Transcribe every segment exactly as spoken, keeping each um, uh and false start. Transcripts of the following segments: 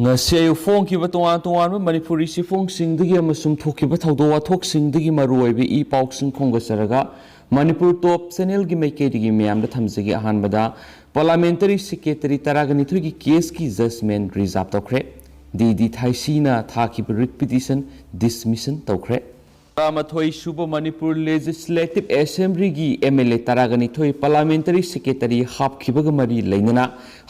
ꯉꯁꯤ ꯑꯌꯨꯛ ꯐꯣꯡꯈꯤꯕ ꯇꯣꯉꯥꯟ ꯇꯣꯉꯥꯟꯕ ꯃꯅꯤꯄꯨꯔꯤ ꯆꯦꯐꯣꯡꯁꯤꯡꯗꯒꯤ ꯑꯃꯁꯨꯡ ꯊꯣꯛꯈꯤꯕ ꯊꯧꯗꯣꯛ ꯋꯥꯊꯣꯛꯁꯤꯡꯗꯒꯤ ꯃꯔꯨꯑꯣꯏꯕ ꯏ ꯄꯥꯎꯁꯤꯡ ꯈꯣꯝꯒꯠꯆꯔꯒ, ꯃꯅꯤꯄꯨꯔ ꯇꯣꯞ ꯆꯦꯅꯦꯜꯒꯤ ꯃꯥꯏꯀꯩꯗꯒꯤ ꯃꯌꯥꯝꯗ ꯊꯝꯖꯒꯦ꯫ ꯑꯍꯥꯟꯕꯗ, ꯄꯥꯔꯂꯥꯃꯦꯟꯇꯔꯤ ꯁꯦꯀ꯭ꯔꯦꯇꯔꯤ ꯇꯔꯥꯒ ꯅꯤꯊꯣꯏꯒꯤ ꯀꯦꯁꯀꯤ ꯖꯖꯃꯦꯟ ꯔꯤꯖꯥꯔꯚ ꯇꯧꯈ꯭ꯔꯦ꯫ ꯗꯤ ꯗꯤ ꯊꯥꯏꯁꯤꯅ ꯊꯥꯈꯤꯕ ꯔꯤꯠ ꯄꯤꯇꯤꯁꯟ ꯗꯤꯁꯃꯤꯁꯟ ꯇꯧꯈ꯭ꯔꯦ꯫ ꯇꯔꯥꯃꯥꯊꯣꯏ ꯁꯨꯕ ꯃꯅꯤꯄꯨꯔ ꯂꯦꯖꯤꯁꯂꯦꯇꯤꯚ ꯑꯦꯁꯦꯝꯕ꯭ꯂꯤꯒꯤ ꯑꯦꯝ ꯑꯦꯜ ꯑꯦ ꯇꯔꯥꯒ ꯅꯤꯊꯣꯏ ꯄꯥꯔꯂꯥꯃꯦꯟꯇꯔꯤ ꯁꯦꯀ꯭ꯔꯦꯇꯔꯤ ꯍꯥꯞꯈꯤꯕꯒ ꯃꯔꯤ ꯂꯩꯅꯅ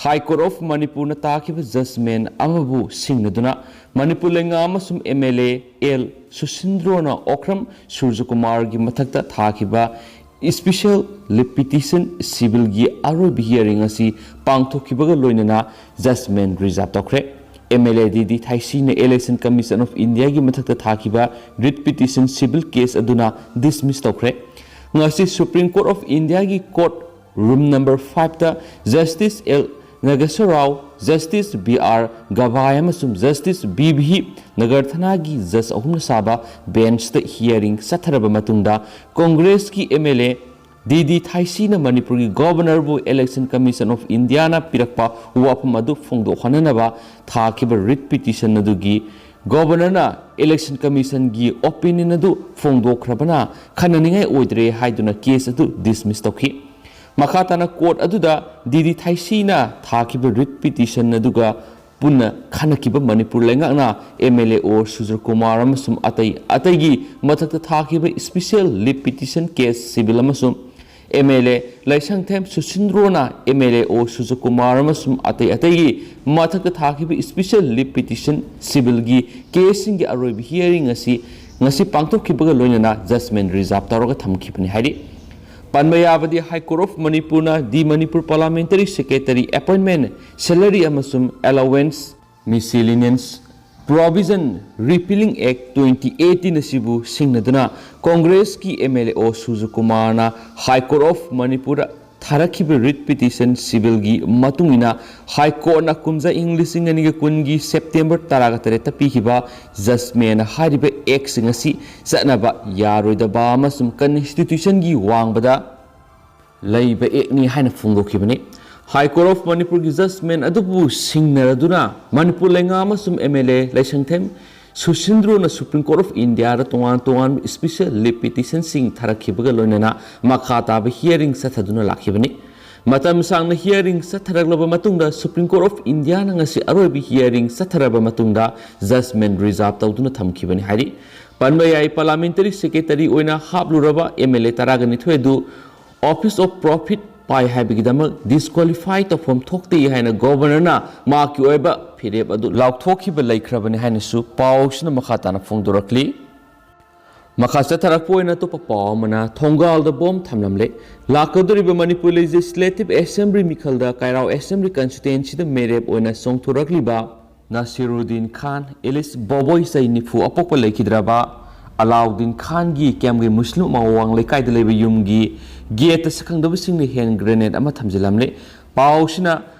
ꯍꯥꯏ ꯀꯣꯔꯠ ꯑꯣꯐ ꯃꯅꯤꯄꯨꯔꯅ ꯇꯥꯈꯤꯕ ꯖꯖꯃꯦꯟ ꯑꯃꯕꯨ ꯁꯤꯡꯅꯗꯨꯅ ꯃꯅꯤꯄꯨꯔ ꯂꯩꯉꯥꯛ ꯑꯃꯁꯨꯡ ꯑꯦꯝ ꯑꯦꯜ ꯑꯦ ꯑꯦꯜ ꯁꯨꯁꯤꯟꯗ꯭ꯔꯣꯅ ꯑꯣꯀ꯭ꯔꯝ ꯁꯨꯔꯖꯀꯨꯃꯥꯔꯒꯤ ꯃꯊꯛꯇ ꯊꯥꯈꯤꯕ ꯏꯁꯄꯤꯁꯦꯜ ꯂꯤꯞ ꯄꯤꯇꯤꯁꯟ ꯁꯤꯚꯤꯜꯒꯤ ꯑꯔꯣꯏꯕ ꯍꯤꯌꯥꯔꯤꯡ ꯑꯁꯤ ꯄꯥꯡꯊꯣꯛꯈꯤꯕꯒ ꯂꯣꯏꯅꯅ ꯖꯖꯃꯦꯟ ꯔꯤꯖꯥꯔꯚ ꯇꯧꯈ꯭ꯔꯦ꯫ M L A D D ꯊꯥꯏꯁꯤꯅ ꯏꯂꯦꯛꯁꯟ ꯀꯃꯤꯁꯟ ꯑꯣꯐ ꯏꯟꯗꯤꯌꯥꯒꯤ ꯃꯊꯛꯇ ꯊꯥꯈꯤꯕ ꯔꯤꯠ ꯄꯤꯇꯤꯁꯟ ꯁꯤꯚꯤꯜ ꯀꯦꯁ ꯑꯗꯨꯅ ꯗꯤꯁꯃꯤꯁ ꯇꯧꯈ꯭ꯔꯦ꯫ ꯉꯁꯤ ꯁꯨꯄ꯭ꯔꯤꯝ ꯀꯣꯔꯠ ꯑꯣꯐ ꯏꯟꯗꯤꯌꯥꯒꯤ ꯀꯣꯔꯠ ꯔꯨꯝ ꯅꯝꯕꯔ ꯐꯥꯏꯚꯇ justice L Nageswara Rao, justice B R Gavai ꯑꯃꯁꯨꯡ ꯖꯁꯇꯤꯁ ꯕꯤ ꯚꯤ ꯅꯒꯔꯊꯅꯥꯒꯤ ꯖꯖ ꯑꯍꯨꯝꯅ ꯁꯥꯕ ꯕꯦꯟꯆꯇ ꯍꯤꯌꯥꯔꯤꯡ ꯆꯠꯊꯔꯕ ꯃꯇꯨꯡꯗ, ꯀꯣꯡꯒ꯭ꯔꯦꯁꯀꯤ M L A D D ꯊꯥꯏꯁꯤꯅ ꯃꯅꯤꯄꯨꯔꯒꯤ ꯒꯣꯚꯔꯅꯔꯕꯨ ꯏꯂꯦꯛꯁꯟ ꯀꯃꯤꯁꯟ ꯑꯣꯐ ꯏꯟꯗꯤꯌꯥꯅ ꯄꯤꯔꯛꯄ ꯋꯥꯐꯝ ꯑꯗꯨ ꯐꯣꯡꯗꯣꯛꯍꯟꯅꯅꯕ ꯊꯥꯈꯤꯕ ꯔꯤꯠ ꯄꯤꯇꯤꯁꯟ ꯑꯗꯨꯒꯤ ꯒꯣꯚꯔꯅꯔꯅ ꯏꯂꯦꯛꯁꯟ ꯀꯃꯤꯁꯟꯒꯤ ꯑꯣꯄꯤꯅꯤꯌꯟ ꯑꯗꯨ ꯐꯣꯡꯗꯣꯛꯈ꯭ꯔꯕꯅ ꯈꯟꯅꯅꯤꯡꯉꯥꯏ ꯑꯣꯏꯗ꯭ꯔꯦ ꯍꯥꯏꯗꯨꯅ ꯀꯦꯁ ꯑꯗꯨ ꯗꯤꯁꯃꯤꯁ ꯇꯧꯈꯤ꯫ ꯃꯈꯥ ꯇꯥꯅ ꯀꯣꯔꯠ ꯑꯗꯨꯗ ꯗꯤ ꯗꯤ ꯊꯥꯏꯁꯤꯅ ꯊꯥꯈꯤꯕ ꯔꯤꯠ ꯄꯤꯇꯤꯁꯟ ꯑꯗꯨꯒ ꯄꯨꯟꯅ ꯈꯟꯅꯈꯤꯕ ꯃꯅꯤꯄꯨꯔ ꯂꯩꯉꯥꯛꯅ M L A O Surjakumar ꯑꯃꯁꯨꯡ ꯑꯇꯩ ꯑꯇꯩꯒꯤ ꯃꯊꯛꯇ ꯊꯥꯈꯤꯕ ꯏꯁꯄꯤꯁꯦꯜ ꯂꯤꯞ ꯄꯤꯇꯤꯁꯟ ꯀꯦꯁ ꯁꯤꯚꯤꯜ ꯑꯃꯁꯨꯡ ꯑꯦꯝ ꯑꯦꯜ ꯑꯦ ꯂꯩꯁꯪꯊꯦꯝ ꯁꯨꯁꯤꯟꯗ꯭ꯔꯣꯅ M L A O Surjakumar ꯑꯃꯁꯨꯡ ꯑꯇꯩ ꯑꯇꯩꯒꯤ ꯃꯊꯛꯇ ꯊꯥꯈꯤꯕ ꯏꯁꯄꯤꯁꯦꯜ ꯂꯤꯞ ꯄꯤꯇꯤꯁꯟ ꯁꯤꯚꯤꯜꯒꯤ ꯀꯦꯁꯁꯤꯡꯒꯤ ꯑꯔꯣꯏꯕ ꯍꯤꯌꯥꯔꯤꯡ ꯑꯁꯤ ꯉꯁꯤ ꯄꯥꯡꯊꯣꯛꯈꯤꯕꯒ ꯂꯣꯏꯅꯅ ꯖꯖꯃꯦꯟ ꯔꯤꯖꯥꯔꯚ ꯇꯧꯔꯒ ꯊꯝꯈꯤꯕꯅꯤ ꯍꯥꯏꯔꯤ꯫ ꯄꯟꯕ ꯌꯥꯕꯗꯤ, ꯍꯥꯏ ꯀꯣꯔꯠ ꯑꯣꯐ ꯃꯅꯤꯄꯨꯔꯅ ꯗꯤ ꯃꯅꯤꯄꯨꯔ ꯄꯥꯔꯂꯥꯃꯦꯟꯇꯔꯤ ꯁꯦꯀ꯭ꯔꯦꯇꯔꯤ ꯑꯦꯄꯣꯏꯟꯃꯦꯟ, ꯁꯦꯂꯔꯤ ꯑꯃꯁꯨꯡ ꯑꯦꯂꯥꯋꯦꯟꯁ, ꯃꯤꯁꯦꯂꯤꯅꯤꯌꯟꯁ ꯄ꯭ꯔꯣꯚꯤꯖꯟ ꯔꯤꯄꯤꯂꯤꯡ ꯑꯦꯛ ꯇ꯭ꯋꯦꯟꯇꯤ ꯑꯦꯇꯤꯟ ꯑꯁꯤꯕꯨ ꯁꯤꯡꯅꯗꯨꯅ ꯀꯣꯡꯒ꯭ꯔꯦꯁꯀꯤ ꯑꯦꯝ ꯑꯦꯜ ꯑꯦ ꯑꯣ ꯁꯨꯔꯖꯀꯨꯃꯥꯔꯅ ꯍꯥꯏ ꯀꯣꯔꯠ ꯑꯣꯐ ꯃꯅꯤꯄꯨꯔꯗ ꯊꯥꯔꯛꯈꯤꯕ ꯔꯤꯠ ꯄꯤꯇꯤꯁꯟ ꯁꯤꯚꯤꯜꯒꯤ ꯃꯇꯨꯡ ꯏꯟꯅ ꯍꯥꯏ ꯀꯣꯔꯠꯅ ꯀꯨꯝꯖꯥ ꯏꯪ ꯂꯤꯁꯤꯡ ꯑꯅꯤꯒ ꯀꯨꯟꯒꯤ ꯁꯦꯞꯇꯦꯝꯕꯔ ꯇꯔꯥꯒ ꯇꯔꯦꯠꯇ ꯄꯤꯈꯤꯕ ꯖꯖꯃꯦꯟ ꯍꯥꯏꯔꯤꯕ ꯑꯦꯛꯁꯤꯡ ꯑꯁꯤ ꯆꯠꯅꯕ ꯌꯥꯔꯣꯏꯗꯕ ꯑꯃꯁꯨꯡ ꯀꯟꯁꯇꯤꯇ꯭ꯌꯨꯁꯟꯒꯤ ꯋꯥꯡꯃꯗ ꯂꯩꯕ ꯑꯦꯛꯅꯤ ꯍꯥꯏꯅ ꯐꯣꯡꯗꯣꯛꯈꯤꯕꯅꯤ꯫ High Court of ꯃꯅꯤꯄꯨꯔꯒꯤ ꯖꯁꯃꯦꯟ ꯑꯗꯨꯕꯨ ꯁꯤꯡꯅꯔꯗꯨꯅ ꯃꯅꯤꯄꯨꯔ ꯂꯩꯉꯥꯛ ꯑꯃꯁꯨꯡ MLA ꯂꯩꯁꯪꯊꯦꯝ ꯁꯨꯁꯤꯟꯗ꯭ꯔꯣꯅ ꯁꯨꯄ꯭ꯔꯤꯝ ꯀꯣꯔꯠ ꯑꯣꯐ ꯏꯟꯗꯤꯌꯥꯗ ꯇꯣꯉꯥꯟ ꯇꯣꯉꯥꯟꯕ ꯏꯁꯄꯤꯁꯦꯜ ꯂꯤꯞ ꯄꯤꯇꯤꯁꯟꯁꯤꯡ ꯊꯥꯔꯛꯈꯤꯕꯒ ꯂꯣꯏꯅꯅ ꯃꯈꯥ ꯇꯥꯕ ꯍꯤꯌꯥꯔꯤꯡ ꯆꯠꯊꯗꯨꯅ ꯂꯥꯛꯈꯤꯕꯅꯤ꯫ ꯃꯇꯝ ꯁꯥꯡꯅ ꯍꯤꯌꯥꯔꯤꯡ ꯆꯠꯊꯔꯛꯂꯕ ꯃꯇꯨꯡꯗ ꯁꯨꯄ꯭ꯔꯤꯝ ꯀꯣꯔꯠ ꯑꯣꯐ ꯏꯟꯗꯤꯌꯥꯅ ꯉꯁꯤ ꯑꯔꯣꯏꯕ ꯍꯤꯌꯥꯔꯤꯡ ꯆꯠꯊꯔꯕ ꯃꯇꯨꯡꯗ ꯖꯁꯃꯦꯟ ꯔꯤꯖꯥꯔꯚ ꯇꯧꯗꯨꯅ ꯊꯝꯈꯤꯕꯅꯤ ꯍꯥꯏꯔꯤ꯫ ꯄꯟꯕ ꯌꯥꯏ, ꯄꯥꯔꯂꯥꯃꯦꯟꯇꯔꯤ ꯁꯦꯀ꯭ꯔꯦꯇꯔꯤ ꯑꯣꯏꯅ ꯍꯥꯞꯂꯨꯔꯕ MLA ꯇꯔꯥꯒ ꯅꯤꯊꯣꯏ ꯑꯗꯨ Office of Profit ꯄꯥꯏ ꯍꯥꯏꯕꯒꯤꯗꯃꯛ ꯗꯤꯁꯀ꯭ꯋꯥꯂꯤꯐꯥꯏ ꯇꯧꯐꯝ ꯊꯣꯛꯇꯦ ꯍꯥꯏꯅ ꯒꯣꯚꯔꯅꯔꯅ ꯃꯍꯥꯛꯀꯤ ꯑꯣꯏꯕ ꯐꯤꯔꯦꯞ ꯑꯗꯨ ꯂꯥꯎꯊꯣꯛꯈꯤꯕ ꯂꯩꯈ꯭ꯔꯕꯅꯤ ꯍꯥꯏꯅꯁꯨ ꯄꯥꯎꯁꯤꯅ ꯃꯈꯥ ꯇꯥꯅ ꯐꯣꯡꯗꯣꯔꯛꯂꯤ꯫ ꯃꯈꯥ ꯆꯠꯊꯔꯛꯄ ꯑꯣꯏꯅ ꯑꯇꯣꯞꯄ ꯄꯥꯎ ꯑꯃꯅ ꯊꯣꯡꯒꯥꯜꯗ ꯕꯣꯝ ꯊꯝꯂꯝꯂꯦ꯫ ꯂꯥꯛꯀꯗꯧꯔꯤꯕ ꯃꯅꯤꯄꯨꯔ ꯂꯦꯖꯤꯁꯂꯦꯇꯤꯚ ꯑꯦꯁꯦꯝꯕ꯭ꯂꯤ ꯃꯤꯈꯜꯗ ꯀꯥꯏꯔꯥꯎ ꯑꯦꯁꯦꯝꯕ꯭ꯂꯤ ꯀꯟꯁꯇꯤꯇ꯭ꯋꯦꯟꯁꯤꯗ ꯃꯤꯔꯦꯞ ꯑꯣꯏꯅ ꯆꯣꯡꯊꯣꯔꯛꯂꯤꯕ ꯅꯥꯁꯤꯔꯨꯗꯤꯟ ꯈꯥꯟ, ꯑꯦꯂꯤꯁ ꯕꯣꯕꯣꯏ, ꯆꯍꯤ ꯅꯤꯐꯨ ꯑꯄꯣꯛꯄ, ꯂꯩꯈꯤꯗ꯭ꯔꯕ ꯑꯂꯥꯎꯗꯤꯟ ꯈꯥꯟꯒꯤ ꯀꯦꯝꯒꯤ ꯃꯨꯁꯂꯤꯝ ꯑꯃꯋꯥꯡ ꯂꯩꯀꯥꯏꯗ ꯂꯩꯕ ꯌꯨꯝꯒꯤ ꯒꯦꯠꯇ ꯁꯛꯈꯪꯗꯕꯁꯤꯡꯅ ꯍꯦꯟ ꯒ꯭ꯔꯦꯅꯦꯗ ꯑꯃ ꯊꯝꯖꯤꯜꯂꯝꯂꯦ꯫ ꯄꯥꯎꯁꯤꯅ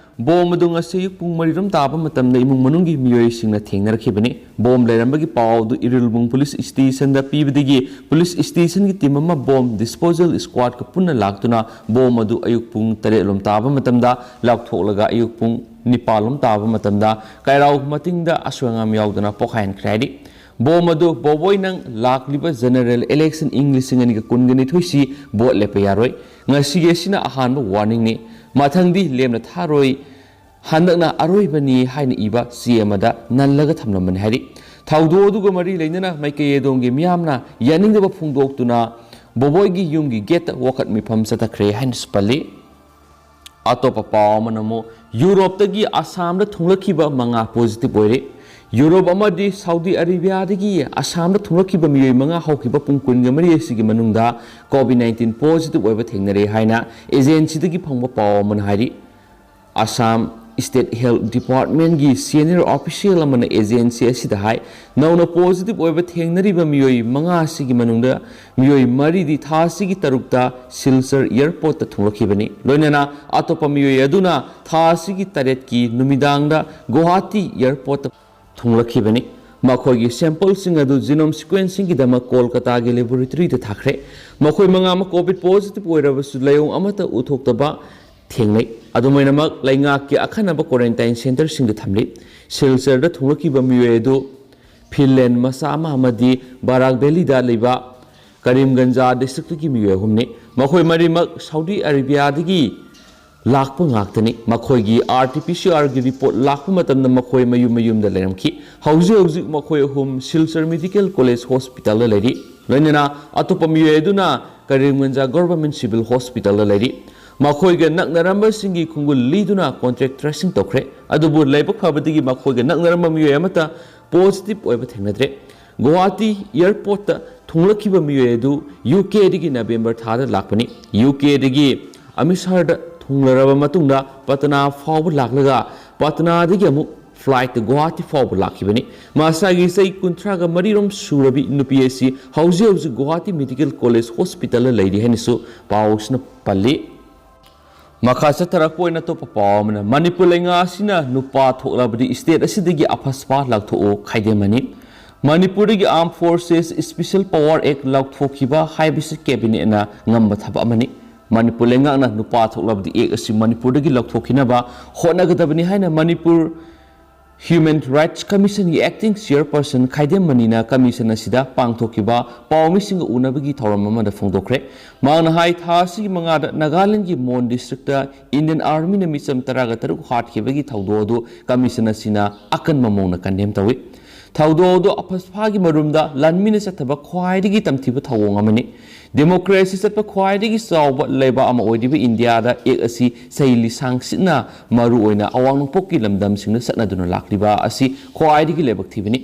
ꯕꯣꯝ ꯑꯗꯨ ꯉꯁꯤ ꯑꯌꯨꯛ ꯄꯨꯡ ꯃꯔꯤꯔꯣꯝ ꯇꯥꯕ ꯃꯇꯝꯗ ꯏꯃꯨꯡ ꯃꯅꯨꯡꯒꯤ ꯃꯤꯑꯣꯏꯁꯤꯡꯅ ꯊꯦꯡꯅꯔꯛꯈꯤꯕꯅꯤ꯫ ꯕꯣꯝ ꯂꯩꯔꯝꯕꯒꯤ ꯄꯥꯎ ꯑꯗꯨ ꯏꯔꯤꯜꯕꯨꯡ ꯄꯨꯂꯤꯁ ꯁ꯭ꯇꯦꯁꯟꯗ ꯄꯤꯕꯗꯒꯤ ꯄꯨꯂꯤꯁ ꯁ꯭ꯇꯦꯁꯟꯒꯤ ꯇꯤꯝ ꯑꯃ ꯕꯣꯝ ꯗꯤꯁꯄꯣꯖꯦꯜ ꯁ꯭ꯀ꯭ꯋꯥꯗꯀ ꯄꯨꯟꯅ ꯂꯥꯛꯇꯨꯅ ꯕꯣꯝ ꯑꯗꯨ ꯑꯌꯨꯛ ꯄꯨꯡ ꯇꯔꯦꯠ ꯂꯣꯝ ꯇꯥꯕ ꯃꯇꯝꯗ ꯂꯥꯎꯊꯣꯛꯂꯒ ꯑꯌꯨꯛ ꯄꯨꯡ ꯅꯤꯄꯥꯜ ꯂꯣꯝ ꯇꯥꯕ ꯃꯇꯝꯗ ꯀꯩꯔꯥꯎ ꯃꯇꯤꯡꯗ ꯑꯁꯣꯏ ꯑꯉꯥꯝ ꯌꯥꯎꯗꯅ ꯄꯣꯈꯥꯏꯍꯟꯈ꯭ꯔꯦ ꯍꯥꯏꯔꯤ꯫ ꯕꯣꯝ ꯑꯗꯨ, "ꯕꯣꯕꯣꯏ, ꯅꯪ ꯂꯥꯛꯂꯤꯕ ꯖꯦꯅꯔꯦꯜ ꯏꯂꯦꯛꯁꯟ ꯏꯪ ꯂꯤꯁꯤꯡ ꯑꯅꯤꯒ ꯀꯨꯟꯒ ꯅꯤꯊꯣꯏꯁꯤ ꯚꯣꯠ ꯂꯦꯞꯄ ꯌꯥꯔꯣꯏ꯫ ꯉꯁꯤꯒꯤ ꯑꯁꯤꯅ ꯑꯍꯥꯟꯕ ꯋꯥꯔꯅꯤꯡꯅꯤ꯫ ꯃꯊꯪꯗꯤ ꯂꯦꯝꯅ ꯊꯥꯔꯣꯏ꯫ ꯍꯟꯗꯛꯅ ꯑꯔꯣꯏꯕꯅꯤ" ꯍꯥꯏꯅ ꯏꯕ ꯆꯦ ꯑꯃꯗ ꯅꯜꯂꯒ ꯊꯝꯂꯝꯕꯅꯤ ꯍꯥꯏꯔꯤ꯫ ꯊꯧꯗꯣꯛ ꯑꯗꯨꯒ ꯃꯔꯤ ꯂꯩꯅꯅ ꯃꯥꯏꯀꯩ ꯑꯗꯣꯝꯒꯤ ꯃꯤꯌꯥꯝꯅ ꯌꯥꯅꯤꯡꯗꯕ ꯐꯣꯡꯗꯣꯛꯇꯨꯅ ꯕꯣꯕꯣꯏꯒꯤ ꯌꯨꯝꯒꯤ ꯒꯦꯠꯇ ꯋꯥꯀꯠ ꯃꯤꯐꯝ ꯆꯠꯊꯈ꯭ꯔꯦ ꯍꯥꯏꯅꯁꯨ ꯄꯜꯂꯤ꯫ ꯑꯇꯣꯞꯄ ꯄꯥꯎ ꯑꯃꯅ ꯑꯃꯨꯛ ꯌꯨꯔꯣꯞꯇꯒꯤ ꯑꯁꯥꯝꯗ ꯊꯨꯡꯂꯛꯈꯤꯕ ꯃꯉꯥ ꯄꯣꯖꯤꯇꯤꯚ ꯑꯣꯏꯔꯦ꯫ ꯌꯨꯔꯣꯞ ꯑꯃꯗꯤ ꯁꯥꯎꯗꯤ ꯑꯔꯦꯕꯤꯌꯥꯗꯒꯤ ꯑꯁꯥꯝꯗ ꯊꯨꯡꯂꯛꯈꯤꯕ ꯃꯤꯑꯣꯏ ꯃꯉꯥ ꯍꯧꯈꯤꯕ ꯄꯨꯡ ꯀꯨꯟꯒ ꯃꯔꯤ ꯑꯁꯤꯒꯤ ꯃꯅꯨꯡꯗ ꯀꯣꯚꯤꯗ ꯅꯥꯏꯟꯇꯤꯟ ꯄꯣꯖꯤꯇꯤꯚ ꯑꯣꯏꯕ ꯊꯦꯡꯅꯔꯦ ꯍꯥꯏꯅ ꯑꯦꯖꯦꯟꯁꯤꯗꯒꯤ ꯐꯪꯕ ꯄꯥꯎ ꯑꯃꯅ ꯍꯥꯏꯔꯤ꯫ ꯑꯁꯥꯝ ꯁ꯭ꯇꯦꯠ ꯍꯦꯜꯊ ꯗꯤꯄꯥꯔꯠꯃꯦꯟꯒꯤ ꯁꯦꯅꯤꯌꯔ ꯑꯣꯐꯤꯁꯤꯌꯦꯜ ꯑꯃꯅ ꯑꯦꯖꯦꯟꯁꯤ ꯑꯁꯤꯗ ꯍꯥꯏ, ꯅꯧꯅ ꯄꯣꯖꯤꯇꯤꯚ ꯑꯣꯏꯕ ꯊꯦꯡꯅꯔꯤꯕ ꯃꯤꯑꯣꯏ ꯃꯉꯥ ꯑꯁꯤꯒꯤ ꯃꯅꯨꯡꯗ ꯃꯤꯑꯣꯏ ꯃꯔꯤꯗꯤ ꯊꯥ ꯑꯁꯤꯒꯤ ꯇꯔꯨꯛꯇ ꯁꯤꯜꯆꯔ ꯑꯦꯌꯔꯄꯣꯔꯠꯇ ꯊꯨꯡꯂꯛꯈꯤꯕꯅꯤ꯫ ꯂꯣꯏꯅꯅ ꯑꯇꯣꯞꯄ ꯃꯤꯑꯣꯏ ꯑꯗꯨꯅ ꯊꯥ ꯑꯁꯤꯒꯤ ꯇꯔꯦꯠꯀꯤ ꯅꯨꯃꯤꯗꯥꯡꯗ ꯒꯨꯋꯥꯍꯥꯇꯤ ꯑꯦꯌꯔꯄꯣꯔꯠꯇ ꯊꯨꯡꯂꯛꯈꯤꯕꯅꯤ꯫ ꯃꯈꯣꯏꯒꯤ ꯁꯦꯝꯄꯜꯁꯤꯡ ꯑꯗꯨ ꯖꯤꯅꯣꯝ ꯁꯤꯀ꯭ꯋꯦꯟꯁꯤꯡꯒꯤꯗꯃꯛ ꯀꯣꯜꯀꯇꯥꯒꯤ ꯂꯦꯕꯣꯔꯦꯇꯔꯤꯗ ꯊꯥꯈ꯭ꯔꯦ꯫ ꯃꯈꯣꯏ ꯃꯉꯥꯃꯛ ꯀꯣꯚꯤꯗ ꯄꯣꯖꯤꯇꯤꯚ ꯑꯣꯏꯔꯕꯁꯨ ꯂꯥꯏꯑꯣꯡ ꯑꯃꯠꯇ ꯎꯠꯊꯣꯛꯇꯕ ꯊꯦꯡꯅꯩ꯫ ꯑꯗꯨꯝ ꯑꯣꯏꯅꯃꯛ, ꯂꯩꯉꯥꯛꯀꯤ ꯑꯈꯟꯅꯕ quarantine centreꯁꯤꯡꯗ ꯊꯝꯂꯤ꯫ ꯁꯤꯜꯆꯔꯗ ꯊꯨꯡꯂꯛꯈꯤꯕ ꯃꯤꯑꯣꯏ ꯑꯗꯨ ꯐꯤꯟꯂꯦꯟ ꯃꯆꯥ ꯑꯃ ꯑꯃꯗꯤ ꯕꯔꯥꯛ ꯚꯦꯂꯤꯗ ꯂꯩꯕ ꯀꯔꯤꯝꯒꯟꯖ districtꯀꯤ ꯃꯤꯑꯣꯏ ꯑꯍꯨꯝꯅꯤ꯫ ꯃꯈꯣꯏ ꯃꯔꯤꯃꯛ ꯁꯥꯎꯗꯤ ꯑꯔꯦꯕꯤꯌꯥꯗꯒꯤ ꯂꯥꯛꯄ ꯉꯥꯛꯇꯅꯤ꯫ ꯃꯈꯣꯏꯒꯤ RT-PCRꯒꯤ report ꯂꯥꯛꯄ ꯃꯇꯝꯗ ꯃꯈꯣꯏ ꯃꯌꯨꯝ ꯃꯌꯨꯝꯗ ꯂꯩꯔꯝꯈꯤ꯫ ꯍꯧꯖꯤꯛ ꯍꯧꯖꯤꯛ ꯃꯈꯣꯏ ꯑꯍꯨꯝ ꯁꯤꯜꯆꯔ Medical College Hospitalꯗ ꯂꯩꯔꯤ꯫ ꯂꯣꯏꯅꯅ ꯑꯇꯣꯞꯄ ꯃꯤꯑꯣꯏ ꯑꯗꯨꯅ ꯀꯔꯤꯝꯒꯟꯖ Government Civil Hospitalꯗ ꯂꯩꯔꯤ꯫ ꯃꯈꯣꯏꯒ ꯅꯛꯅꯔꯝꯕꯁꯤꯡꯒꯤ ꯈꯣꯡꯒꯨꯜ ꯂꯤꯗꯨꯅ contact tracing ꯇꯧꯈ꯭ꯔꯦ꯫ ꯑꯗꯨꯕꯨ ꯂꯥꯏꯕꯛ ꯐꯕꯗꯒꯤ ꯃꯈꯣꯏꯒ ꯅꯛꯅꯔꯝꯕ ꯃꯤꯑꯣꯏ ꯑꯃꯠꯇ positive ꯑꯣꯏꯕ ꯊꯦꯡꯅꯗ꯭ꯔꯦ꯫ ꯒꯨꯋꯥꯍꯥꯇꯤ airportꯇ ꯊꯨꯡꯂꯛꯈꯤꯕ ꯃꯤꯑꯣꯏ ꯑꯗꯨ UKꯗꯒꯤ November ꯊꯥꯗ ꯂꯥꯛꯄꯅꯤ꯫ UKꯗꯒꯤ ꯑꯃ꯭ꯔꯤꯠꯁꯔꯗ ꯊꯨꯡꯂꯔꯕ ꯃꯇꯨꯡꯗ ꯄꯇꯅꯥ ꯐꯥꯎꯕ ꯂꯥꯛꯂꯒ ꯄꯇꯅꯥꯗꯒꯤ ꯑꯃꯨꯛ flightꯇ ꯒꯨꯋꯥꯍꯥꯇꯤ ꯐꯥꯎꯕ ꯂꯥꯛꯈꯤꯕꯅꯤ꯫ ꯃꯁꯥꯒꯤ ꯆꯍꯤ ꯀꯨꯟꯊ꯭ꯔꯥꯒ ꯃꯔꯤꯔꯣꯝ ꯁꯨꯔꯕꯤ ꯅꯨꯄꯤ ꯑꯁꯤ ꯍꯧꯖꯤꯛ ꯍꯧꯖꯤꯛ ꯒꯨꯋꯥꯍꯥꯇꯤ Medical College Hospitalꯗ ꯂꯩꯔꯤ ꯍꯥꯏꯅꯁꯨ ꯄꯥꯎꯁꯤꯅ ꯄꯜꯂꯤ꯫ ꯃꯈꯥ ꯆꯠꯊꯔꯛꯄ ꯑꯣꯏꯅ ꯑꯇꯣꯞꯄ ꯄꯥꯎ ꯑꯃꯅ, ꯃꯅꯤꯄꯨꯔ ꯂꯩꯉꯥꯛ ꯑꯁꯤꯅ ꯅꯨꯄꯥ ꯊꯣꯛꯂꯕꯗꯤ state ꯑꯁꯤꯗꯒꯤ ꯑꯐꯁꯄꯥ ꯂꯧꯊꯣꯛꯎ ꯈꯥꯏꯗꯦꯝꯃꯅꯤ꯫ ꯃꯅꯤꯄꯨꯔꯗꯒꯤ Armed Forces Special Power Act ꯂꯧꯊꯣꯛꯈꯤꯕ ꯍꯥꯏꯕꯁꯤ cabinetꯅ ꯉꯝꯕ ꯊꯕꯛ ꯑꯃꯅꯤ꯫ ꯃꯅꯤꯄꯨꯔ ꯂꯩꯉꯥꯛꯅ ꯅꯨꯄꯥ ꯊꯣꯛꯂꯕꯗꯤ act ꯑꯁꯤ ꯃꯅꯤꯄꯨꯔꯗꯒꯤ ꯂꯧꯊꯣꯛꯈꯤꯅꯕ ꯍꯣꯠꯅꯒꯗꯕꯅꯤ ꯍꯥꯏꯅ Manipur Human Rights Commissionꯒꯤ acting chairperson ꯈꯥꯏꯗꯦꯝꯃꯅꯤꯅ commission ꯑꯁꯤꯗ ꯄꯥꯡꯊꯣꯛꯈꯤꯕ ꯄꯥꯎꯃꯤꯁꯤꯡꯒ ꯎꯅꯕꯒꯤ ꯊꯧꯔꯝ ꯑꯃꯗ ꯐꯣꯡꯗꯣꯛꯈ꯭ꯔꯦ꯫ ꯃꯍꯥꯛꯅ ꯍꯥꯏ, ꯊꯥ ꯑꯁꯤꯒꯤ ꯃꯉꯥꯗ ꯅꯥꯒꯥꯂꯦꯟꯗꯒꯤ ꯃꯣꯟ districtꯇ Indian Armyꯅ ꯃꯤꯆꯝ ꯇꯔꯥꯒ ꯇꯔꯨꯛ ꯍꯥꯠꯈꯤꯕꯒꯤ ꯊꯧꯗꯣꯛ ꯑꯗꯨ commission ꯑꯁꯤꯅ ꯑꯀꯟꯕ ꯃꯑꯣꯡꯗ condemn ꯇꯧꯏ꯫ ꯊꯧꯗꯣꯛ ꯑꯗꯨ ꯑꯐꯁꯄꯥꯒꯤ ꯃꯔꯨꯝꯗ ꯂꯥꯟꯃꯤꯅ ꯆꯠꯊꯕ ꯈ꯭ꯋꯥꯏꯗꯒꯤ ꯇꯝꯊꯤꯕ ꯊꯧꯑꯣꯡ ꯑꯃꯅꯤ꯫ Democracy ꯆꯠꯄ ꯈ꯭ꯋꯥꯏꯗꯒꯤ ꯆꯥꯎꯕ ꯂꯩꯕꯥꯛ ꯑꯃ ꯑꯣꯏꯔꯤꯕ ꯏꯟꯗꯤꯌꯥꯗ act ꯑꯁꯤ ꯆꯍꯤ ꯂꯤꯁꯥꯡ ꯁꯤꯠꯅ ꯃꯔꯨꯑꯣꯏꯅ ꯑꯋꯥꯡ ꯅꯣꯡꯄꯣꯛꯀꯤ ꯂꯝꯗꯝꯁꯤꯡꯗ ꯆꯠꯅꯗꯨꯅ ꯂꯥꯛꯂꯤꯕ ꯑꯁꯤ ꯈ꯭ꯋꯥꯏꯗꯒꯤ ꯂꯥꯏꯕꯛ ꯊꯤꯕꯅꯤ꯫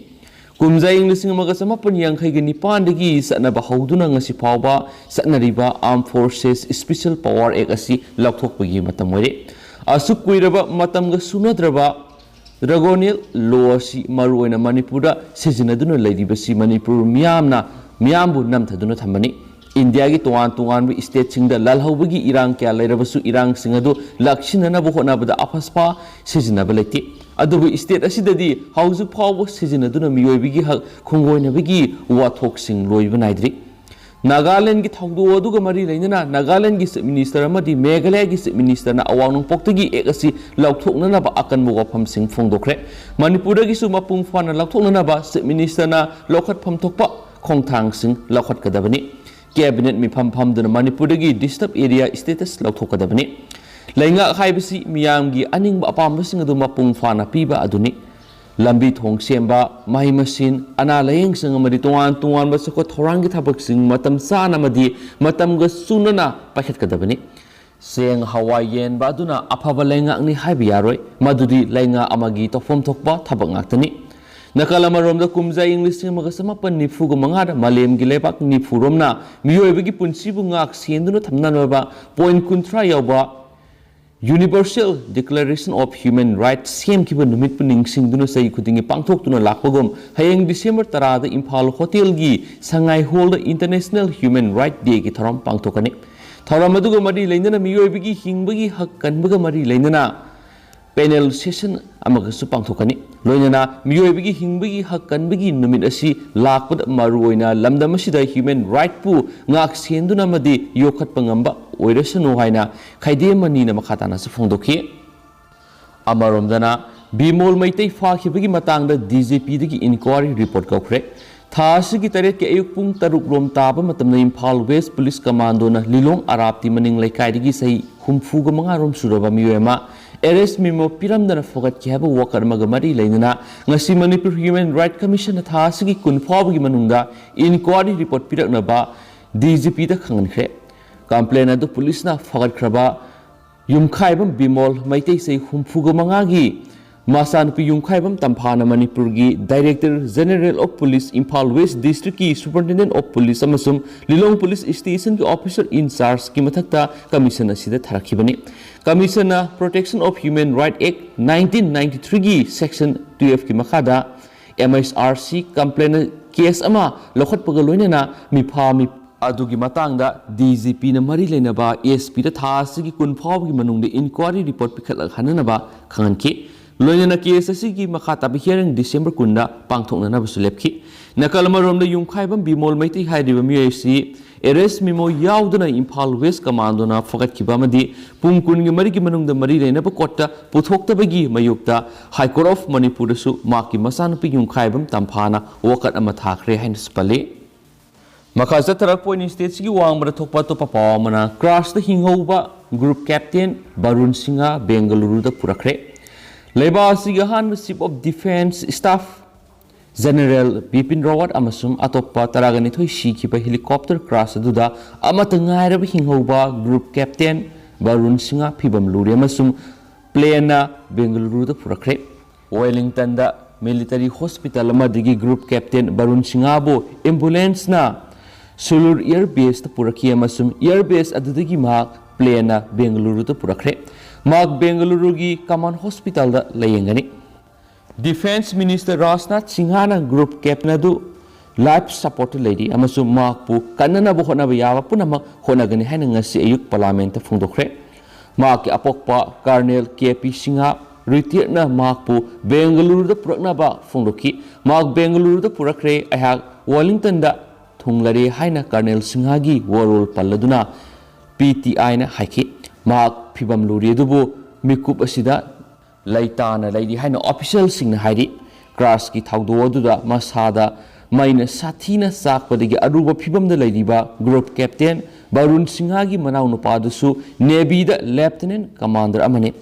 ꯀꯨꯝꯖꯥ ꯏꯪ ꯂꯤꯁꯤꯡ ꯑꯃꯒ ꯆꯃꯥꯄꯟ ꯌꯥꯡꯈꯩꯒ ꯅꯤꯄꯥꯟꯗꯒꯤ ꯆꯠꯅꯕ ꯍꯧꯗꯨꯅ ꯉꯁꯤ ꯐꯥꯎꯕ ꯆꯠꯅꯔꯤꯕ Armed Forces Special Power Act ꯑꯁꯤ ꯂꯧꯊꯣꯛꯄꯒꯤ ꯃꯇꯝ ꯑꯣꯏꯔꯦ꯫ ꯑꯁꯨꯛ ꯀꯨꯏꯔꯕ ꯃꯇꯝꯒ ꯁꯨꯅꯗ꯭ꯔꯕ draconian law ꯑꯁꯤ ꯃꯔꯨꯑꯣꯏꯅ ꯃꯅꯤꯄꯨꯔꯗ ꯁꯤꯖꯤꯟꯅꯗꯨꯅ ꯂꯩꯔꯤꯕꯁꯤ ꯃꯅꯤꯄꯨꯔ ꯃꯤꯌꯥꯝꯅ, ꯃꯤꯌꯥꯝꯕꯨ ꯅꯝꯊꯗꯨꯅ ꯊꯝꯕꯅꯤ꯫ ꯏꯟꯗꯤꯌꯥꯒꯤ ꯇꯣꯉꯥꯟ ꯇꯣꯉꯥꯟꯕ stateꯁꯤꯡꯗ ꯂꯥꯜꯍꯧꯕꯒꯤ ꯏꯔꯥꯡ ꯀꯌꯥ ꯂꯩꯔꯕꯁꯨ ꯏꯔꯥꯡꯁꯤꯡ ꯑꯗꯨ ꯂꯥꯛꯁꯤꯟꯅꯅꯕ ꯍꯣꯠꯅꯕꯗ ꯑꯐꯁꯄꯥ ꯁꯤꯖꯤꯟꯅꯕ ꯂꯩꯇꯦ꯫ ꯑꯗꯨꯕꯨ state ꯑꯁꯤꯗꯗꯤ ꯍꯧꯖꯤꯛ ꯐꯥꯎꯕ ꯁꯤꯖꯤꯟꯅꯗꯨꯅ ꯃꯤꯑꯣꯏꯕꯒꯤ ꯍꯛ ꯈꯣꯡꯒꯣꯏꯅꯕꯒꯤ ꯋꯥꯊꯣꯛꯁꯤꯡ ꯂꯣꯏꯕ ꯅꯥꯏꯗ꯭ꯔꯤ꯫ ꯅꯥꯒꯥꯂꯦꯟꯒꯤ ꯊꯧꯗꯣꯛ ꯑꯗꯨꯒ ꯃꯔꯤ ꯂꯩꯅꯅ ꯅꯥꯒꯥꯂꯦꯟꯒꯤ Chief Minister ꯑꯃꯗꯤ ꯃꯦꯘꯥꯂꯌꯒꯤ Chief Ministerꯅ ꯑꯋꯥꯡ ꯅꯣꯡꯄꯣꯛꯇꯒꯤ Act ꯑꯁꯤ ꯂꯧꯊꯣꯛꯅꯅꯕ ꯑꯀꯟꯕ ꯋꯥꯐꯝꯁꯤꯡ ꯐꯣꯡꯗꯣꯛꯈ꯭ꯔꯦ꯫ ꯃꯅꯤꯄꯨꯔꯗꯒꯤꯁꯨ ꯃꯄꯨꯡ ꯐꯥꯅ ꯂꯧꯊꯣꯛꯅꯅꯕ Chief Ministerꯅ ꯂꯧꯈꯠꯐꯝ ꯊꯣꯛꯄ ꯈꯣꯡꯊꯥꯡꯁꯤꯡ ꯂꯧꯈꯠꯀꯗꯕꯅꯤ꯫ Cabinet ꯃꯤꯐꯝ ꯐꯝꯗꯨꯅ ꯃꯅꯤꯄꯨꯔꯗꯒꯤ Disturbed Area status ꯂꯧꯊꯣꯛꯀꯗꯕꯅꯤ꯫ ꯂꯩꯉꯥꯛ ꯍꯥꯏꯕꯁꯤ ꯃꯤꯌꯥꯝꯒꯤ ꯑꯅꯤꯡꯕ ꯑꯄꯥꯝꯕꯁꯤꯡ ꯑꯗꯨ ꯃꯄꯨꯡ ꯐꯥꯅ ꯄꯤꯕ ꯑꯗꯨꯅꯤ꯫ ꯂꯝꯕꯤ ꯊꯣꯡ ꯁꯦꯝꯕ, ꯃꯍꯩ ꯃꯁꯤꯡ, ꯑꯅꯥ ꯂꯥꯌꯦꯡꯁꯪ ꯑꯃꯗꯤ ꯇꯣꯉꯥꯟ ꯇꯣꯉꯥꯟꯕ ꯆꯥꯎꯈꯠ ꯊꯧꯔꯥꯡꯒꯤ ꯊꯕꯛꯁꯤꯡ ꯃꯇꯝ ꯆꯥꯅ ꯑꯃꯗꯤ ꯃꯇꯝꯒ ꯆꯨꯅꯅ ꯄꯥꯏꯈꯠꯀꯗꯕꯅꯤ꯫ ꯆꯦꯡ ꯍꯋꯥꯏ ꯌꯦꯟꯕ ꯑꯗꯨꯅ ꯑꯐꯕ ꯂꯩꯉꯥꯛꯅꯤ ꯍꯥꯏꯕ ꯌꯥꯔꯣꯏ, ꯃꯗꯨꯗꯤ ꯂꯩꯉꯥꯛ ꯑꯃꯒꯤ ꯇꯧꯐꯝ ꯊꯣꯛꯄ ꯊꯕꯛ ꯉꯥꯛꯇꯅꯤ꯫ ꯅꯥꯀꯜ ꯑꯃꯔꯣꯝꯗ, ꯀꯨꯝꯖꯥ ꯏꯪ ꯂꯤꯁꯤꯡ ꯑꯃꯒ ꯆꯃꯥꯄꯟ ꯅꯤꯐꯨꯒ ꯃꯉꯥꯗ ꯃꯥꯂꯦꯝꯒꯤ ꯂꯩꯕꯥꯛ ꯅꯤꯐꯨꯔꯣꯝꯅ ꯃꯤꯑꯣꯏꯕꯒꯤ ꯄꯨꯟꯁꯤꯕꯨ ꯉꯥꯛ ꯁꯦꯟꯗꯨꯅ ꯊꯝꯅꯅꯕ point ꯀꯨꯟꯊ꯭ꯔꯥ ꯌꯥꯎꯕ Universal Declaration of Human Rights ꯁꯦꯝꯈꯤꯕ ꯅꯨꯃꯤꯠꯄꯨ ꯅꯤꯡꯁꯤꯡꯗꯨꯅ ꯆꯍꯤ ꯈꯨꯗꯤꯡꯒꯤ ꯄꯥꯡꯊꯣꯛꯇꯨꯅ ꯂꯥꯛꯄꯒꯨꯝ, ꯍꯌꯦꯡ December ꯇꯔꯥꯗ ꯏꯝꯐꯥꯜ ꯍꯣꯇꯦꯜꯒꯤ ꯁꯉꯥꯏ ꯍꯣꯜꯗ International Human Rights Dayꯒꯤ ꯊꯧꯔꯝ ꯄꯥꯡꯊꯣꯛꯀꯅꯤ꯫ ꯊꯧꯔꯝ ꯑꯗꯨꯒ ꯃꯔꯤ ꯂꯩꯅꯅ ꯃꯤꯑꯣꯏꯕꯒꯤ ꯍꯤꯡꯕꯒꯤ ꯍꯛ ꯀꯟꯕꯒ ꯃꯔꯤ ꯂꯩꯅꯅ panel session ꯑꯃꯒꯁꯨ ꯄꯥꯡꯊꯣꯛꯀꯅꯤ꯫ ꯂꯣꯏꯅꯅ ꯃꯤꯑꯣꯏꯕꯒꯤ ꯍꯤꯡꯕꯒꯤ ꯍꯛ ꯀꯟꯕꯒꯤ ꯅꯨꯃꯤꯠ ꯑꯁꯤ ꯂꯥꯛꯄꯗ ꯃꯔꯨꯑꯣꯏꯅ ꯂꯝꯗꯝ ꯑꯁꯤꯗ human rightꯄꯨ ꯉꯥꯛ ꯁꯦꯟꯗꯨꯅ ꯑꯃꯗꯤ ꯌꯣꯛꯈꯠꯄ ꯉꯝꯕ ꯑꯣꯏꯔꯁꯅꯨ ꯍꯥꯏꯅ ꯈꯥꯏꯗꯦꯝ ꯑꯅꯤꯅ ꯃꯈꯥ ꯇꯥꯅꯁꯨ ꯐꯣꯡꯗꯣꯛꯈꯤ꯫ ꯑꯃꯔꯣꯝꯗꯅ, ꯕꯤꯃꯣꯜ ꯃꯩꯇꯩ ꯐꯥꯈꯤꯕꯒꯤ ꯃꯇꯥꯡꯗ DGPꯗꯒꯤ inquiry report ꯀꯧꯈ꯭ꯔꯦ꯫ ꯊꯥ ꯑꯁꯤꯒꯤ ꯇꯔꯦꯠꯀꯤ ꯑꯌꯨꯛ ꯄꯨꯡ ꯇꯔꯨꯛ ꯔꯣꯝ ꯇꯥꯕ ꯃꯇꯝꯗ ꯏꯝꯐꯥꯜ West Police Commandoꯅ ꯂꯤꯂꯣꯡ ꯑꯔꯥꯞꯇꯤ ꯃꯅꯤꯡ ꯂꯩꯀꯥꯏꯗꯒꯤ ꯆꯍꯤ ꯍꯨꯝꯐꯨꯒ ꯃꯉꯥ ꯔꯣꯝ ꯁꯨꯔꯕ ꯃꯤꯑꯣꯏ ꯑꯃ arrest memo ꯄꯤꯔꯝꯗꯅ ꯐꯒꯠꯈꯤ ꯍꯥꯏꯕ ꯋꯥꯀꯠ ꯑꯃꯒ ꯃꯔꯤ ꯂꯩꯅꯅ ꯉꯁꯤ ꯃꯅꯤꯄꯨꯔ Human Rights Commissionꯅ ꯊꯥ ꯑꯁꯤꯒꯤ ꯀꯨꯟ ꯐꯥꯎꯕꯒꯤ ꯃꯅꯨꯡꯗ inquiry report ꯄꯤꯔꯛꯅꯕ DGPꯗ ꯈꯪꯍꯟꯈ꯭ꯔꯦ꯫ Complaint ꯑꯗꯨ ꯄꯨꯂꯤꯁꯅ ꯐꯒꯠꯈ꯭ꯔꯕ ꯌꯨꯝꯈꯥꯏꯕꯝ ꯕꯤꯃꯣꯜ, ꯃꯩꯇꯩ ꯆꯍꯤ ꯍꯨꯝꯐꯨꯒ ꯃꯉꯥꯒꯤ ꯃꯆꯥꯅꯨꯄꯤ ꯌꯨꯝꯈꯥꯏꯕꯝ ꯇꯝꯐꯥꯅ ꯃꯅꯤꯄꯨꯔꯒꯤ Director General of Police, Imphal West Districtꯀꯤ Superintendent of Police ꯑꯃꯁꯨꯡ ꯂꯤꯂꯣꯡ Police Stationꯒꯤ Officer in Chargeꯀꯤ ꯃꯊꯛꯇ Commission ꯑꯁꯤꯗ ꯊꯥꯔꯛꯈꯤꯕꯅꯤ꯫ Commissionꯅ Protection of Human Rights Act nineteen ninety threeꯒꯤ Section twelveꯀꯤ ꯃꯈꯥꯗ MHRC complaint case ꯑꯃ ꯂꯧꯈꯠꯄꯒ ꯂꯣꯏꯅꯅ ꯃꯤꯐꯥ ꯃꯤ ꯑꯗꯨꯒꯤ ꯃꯇꯥꯡꯗ DGPꯅ ꯃꯔꯤ ꯂꯩꯅꯕ SPꯗ ꯊꯥ ꯑꯁꯤꯒꯤ ꯀꯨꯟ ꯐꯥꯎꯕꯒꯤ ꯃꯅꯨꯡꯗ inquiry report ꯄꯤꯈꯠꯂꯛꯍꯟꯅꯅꯕ ꯈꯪꯍꯟꯈꯤ꯫ ꯂꯣꯏꯅꯅ ꯀꯦꯁ ꯑꯁꯤꯒꯤ ꯃꯈꯥ ꯇꯥꯕ ꯍꯤꯌꯥꯔꯤꯡ ꯗꯤꯁꯦꯝꯕꯔ ꯀꯨꯟꯗ ꯄꯥꯡꯊꯣꯛꯅꯅꯕꯁꯨ ꯂꯦꯞꯈꯤ꯫ ꯅꯥꯀꯜ ꯑꯃꯔꯣꯝꯗ, ꯌꯨꯝꯈꯥꯏꯕꯝ ꯕꯤꯃꯣꯜ ꯃꯩꯇꯩ ꯍꯥꯏꯔꯤꯕ ꯃꯤꯑꯣꯏ ꯑꯁꯤ ꯑꯦꯔꯦꯁ ꯃꯤꯃꯣ ꯌꯥꯎꯗꯅ ꯏꯝꯐꯥꯜ ꯋꯦꯁ ꯀꯃꯥꯟꯗꯣꯅ ꯐꯒꯠꯈꯤꯕ ꯑꯃꯗꯤ ꯄꯨꯡ ꯀꯨꯟꯒꯤ ꯃꯔꯤꯒꯤ ꯃꯅꯨꯡꯗ ꯃꯔꯤ ꯂꯩꯅꯕ ꯀꯣꯔꯠꯇ ꯄꯨꯊꯣꯛꯇꯕꯒꯤ ꯃꯥꯌꯣꯛꯇ ꯍꯥꯏ ꯀꯣꯔꯠ ꯑꯣꯐ ꯃꯅꯤꯄꯨꯔꯗꯁꯨ ꯃꯍꯥꯛꯀꯤ ꯃꯆꯥꯅꯨꯄꯤ ꯌꯨꯝꯈꯥꯏꯕꯝ ꯇꯝꯐꯥꯅ ꯋꯥꯀꯠ ꯑꯃ ꯊꯥꯈ꯭ꯔꯦ ꯍꯥꯏꯅꯁꯨ ꯄꯜꯂꯤ꯫ ꯃꯈꯥ ꯆꯠꯊꯔꯛꯄ ꯑꯣꯏꯅ ꯁ꯭ꯇꯦꯠꯁꯤꯒꯤ ꯋꯥꯡꯃꯗ ꯊꯣꯛꯄ ꯑꯇꯣꯞꯄ ꯄꯥꯎ ꯑꯃꯅ, ꯀ꯭ꯔꯥꯁꯇ ꯍꯤꯡꯍꯧꯕ ꯒ꯭ꯔꯨꯞ ꯀꯦꯞꯇꯦꯟ ꯕꯔꯨꯟ ꯁꯤꯡꯍ ꯕꯦꯡꯒꯂꯨꯔꯨꯗ ꯄꯨꯔꯛꯈ꯭ꯔꯦ꯫ ꯂꯩꯕꯥꯛ ꯑꯁꯤꯒꯤ ꯑꯍꯥꯟꯕ chief of defence staff general Bipin Rawat ꯑꯃꯁꯨꯡ ꯑꯇꯣꯞꯄ ꯇꯔꯥꯒ ꯅꯤꯊꯣꯏ ꯁꯤꯈꯤꯕ ꯍꯦꯂꯤꯀꯣꯞꯇꯔ ꯀ꯭ꯔꯥꯁ ꯑꯗꯨꯗ ꯑꯃꯠꯇ ꯉꯥꯏꯔꯕ ꯍꯤꯡꯍꯧꯕ ꯒ꯭ꯔꯨꯞ ꯀꯦꯞꯇꯦꯟ ꯕꯔꯨꯟ ꯁꯤꯡꯍ ꯐꯤꯕꯝ ꯂꯨꯔꯦ ꯑꯃꯁꯨꯡ ꯄ꯭ꯂꯦꯟꯅ ꯕꯦꯡꯒꯂꯨꯔꯨꯗ ꯄꯨꯔꯛꯈ꯭ꯔꯦ꯫ ꯋꯦꯂꯤꯡꯇꯟꯗ ꯃꯤꯂꯤꯇꯔꯤ ꯍꯣꯁꯄꯤꯇꯥꯜ ꯑꯃꯗꯒꯤ group captain Barun ꯁꯤꯡꯍꯕꯨ ꯑꯦꯝꯕꯨꯂꯦꯟꯁꯅ ꯁꯨꯂꯨꯔ air best ꯄꯨꯔꯛꯈꯤ ꯑꯃꯁꯨꯡ ꯑꯦꯌꯔ ꯕꯦꯁ ꯑꯗꯨꯗꯒꯤ ꯃꯍꯥꯛ ꯄ꯭ꯂꯦꯟꯅ ꯕꯦꯡꯒꯂꯨꯔꯨꯗ ꯄꯨꯔꯛꯈ꯭ꯔꯦ꯫ ꯃꯍꯥꯛ ꯕꯦꯡꯒꯂꯨꯔꯨꯒꯤ ꯀꯃꯥꯟ ꯍꯣꯁꯄꯤꯇꯥꯜꯗ ꯂꯥꯌꯦꯡꯒꯅꯤ꯫ ꯗꯤꯐꯦꯟꯁ ꯃꯤꯅꯤꯁꯇꯔ ꯔꯥꯖꯅꯥꯊ ꯁꯤꯡꯍꯅ ꯒ꯭ꯔꯨꯞ ꯀꯦꯞꯇꯦꯟ ꯑꯗꯨ ꯂꯥꯏꯐ ꯁꯄꯣꯔꯠꯇ ꯂꯩꯔꯤ ꯑꯃꯁꯨꯡ ꯃꯍꯥꯛꯄꯨ ꯀꯟꯅꯅꯕ ꯍꯣꯠꯅꯕ ꯌꯥꯕ ꯄꯨꯝꯅꯃꯛ ꯍꯣꯠꯅꯒꯅꯤ ꯍꯥꯏꯅ ꯉꯁꯤ ꯑꯌꯨꯛ ꯄꯥꯔꯂꯥꯃꯦꯟꯠꯇ ꯐꯣꯡꯗꯣꯛꯈ꯭ꯔꯦ꯫ ꯃꯍꯥꯛꯀꯤ ꯑꯄꯣꯛꯄ ꯀꯔꯅꯦꯜ ꯀꯦ ꯄꯤ ꯁꯤꯡꯍ, ꯔꯤꯇꯤꯌꯔꯅ ꯃꯍꯥꯛꯄꯨ ꯕꯦꯡꯒꯂꯨꯔꯨꯗ ꯄꯨꯔꯛꯅꯕ ꯐꯣꯡꯗꯣꯛꯈꯤ꯫ ꯃꯍꯥꯛ ꯕꯦꯡꯒꯂꯨꯔꯨꯗ ꯄꯨꯔꯛꯈ꯭ꯔꯦ꯫ ꯑꯩꯍꯥꯛ ꯋꯦꯂꯤꯡꯇꯟꯗ ꯊꯨꯡꯂꯔꯦ ꯍꯥꯏꯅ ꯀꯔꯅꯦꯜ ꯁꯤꯡꯍꯒꯤ ꯋꯥꯔꯣꯜ ꯄꯜꯂꯗꯨꯅ ꯄꯤ ꯇꯤ ꯑꯥꯏꯅ ꯍꯥꯏꯈꯤ꯫ ꯃꯍꯥꯛ ꯐꯤꯕꯝ ꯂꯨꯔꯤ ꯑꯗꯨꯕꯨ ꯃꯤꯀꯨꯞ ꯑꯁꯤꯗ ꯂꯩꯇꯥꯅ ꯂꯩꯔꯤ ꯍꯥꯏꯅ ꯑꯣꯐꯤꯁꯤꯌꯦꯜꯁꯤꯡꯅ ꯍꯥꯏꯔꯤ꯫ ꯀ꯭ꯔꯥꯁꯀꯤ ꯊꯧꯗꯣꯛ ꯑꯗꯨꯗ ꯃꯁꯥꯗ ꯃꯩꯅ ꯁꯥꯊꯤꯅ ꯆꯥꯛꯄꯗꯒꯤ ꯑꯔꯨꯕ ꯐꯤꯕꯝꯗ ꯂꯩꯔꯤꯕ ꯒ꯭ꯔꯨꯞ ꯀꯦꯞꯇꯦꯟ ꯕꯔꯨꯟ ꯁꯤꯡꯍꯒꯤ ꯃꯅꯥꯎꯅꯨꯄꯥ ꯑꯗꯨꯁꯨ ꯅꯦꯚꯤꯗ ꯂꯦꯐꯇꯤꯅꯦꯟꯠ ꯀꯃꯥꯟꯗꯔ ꯑꯃꯅꯤ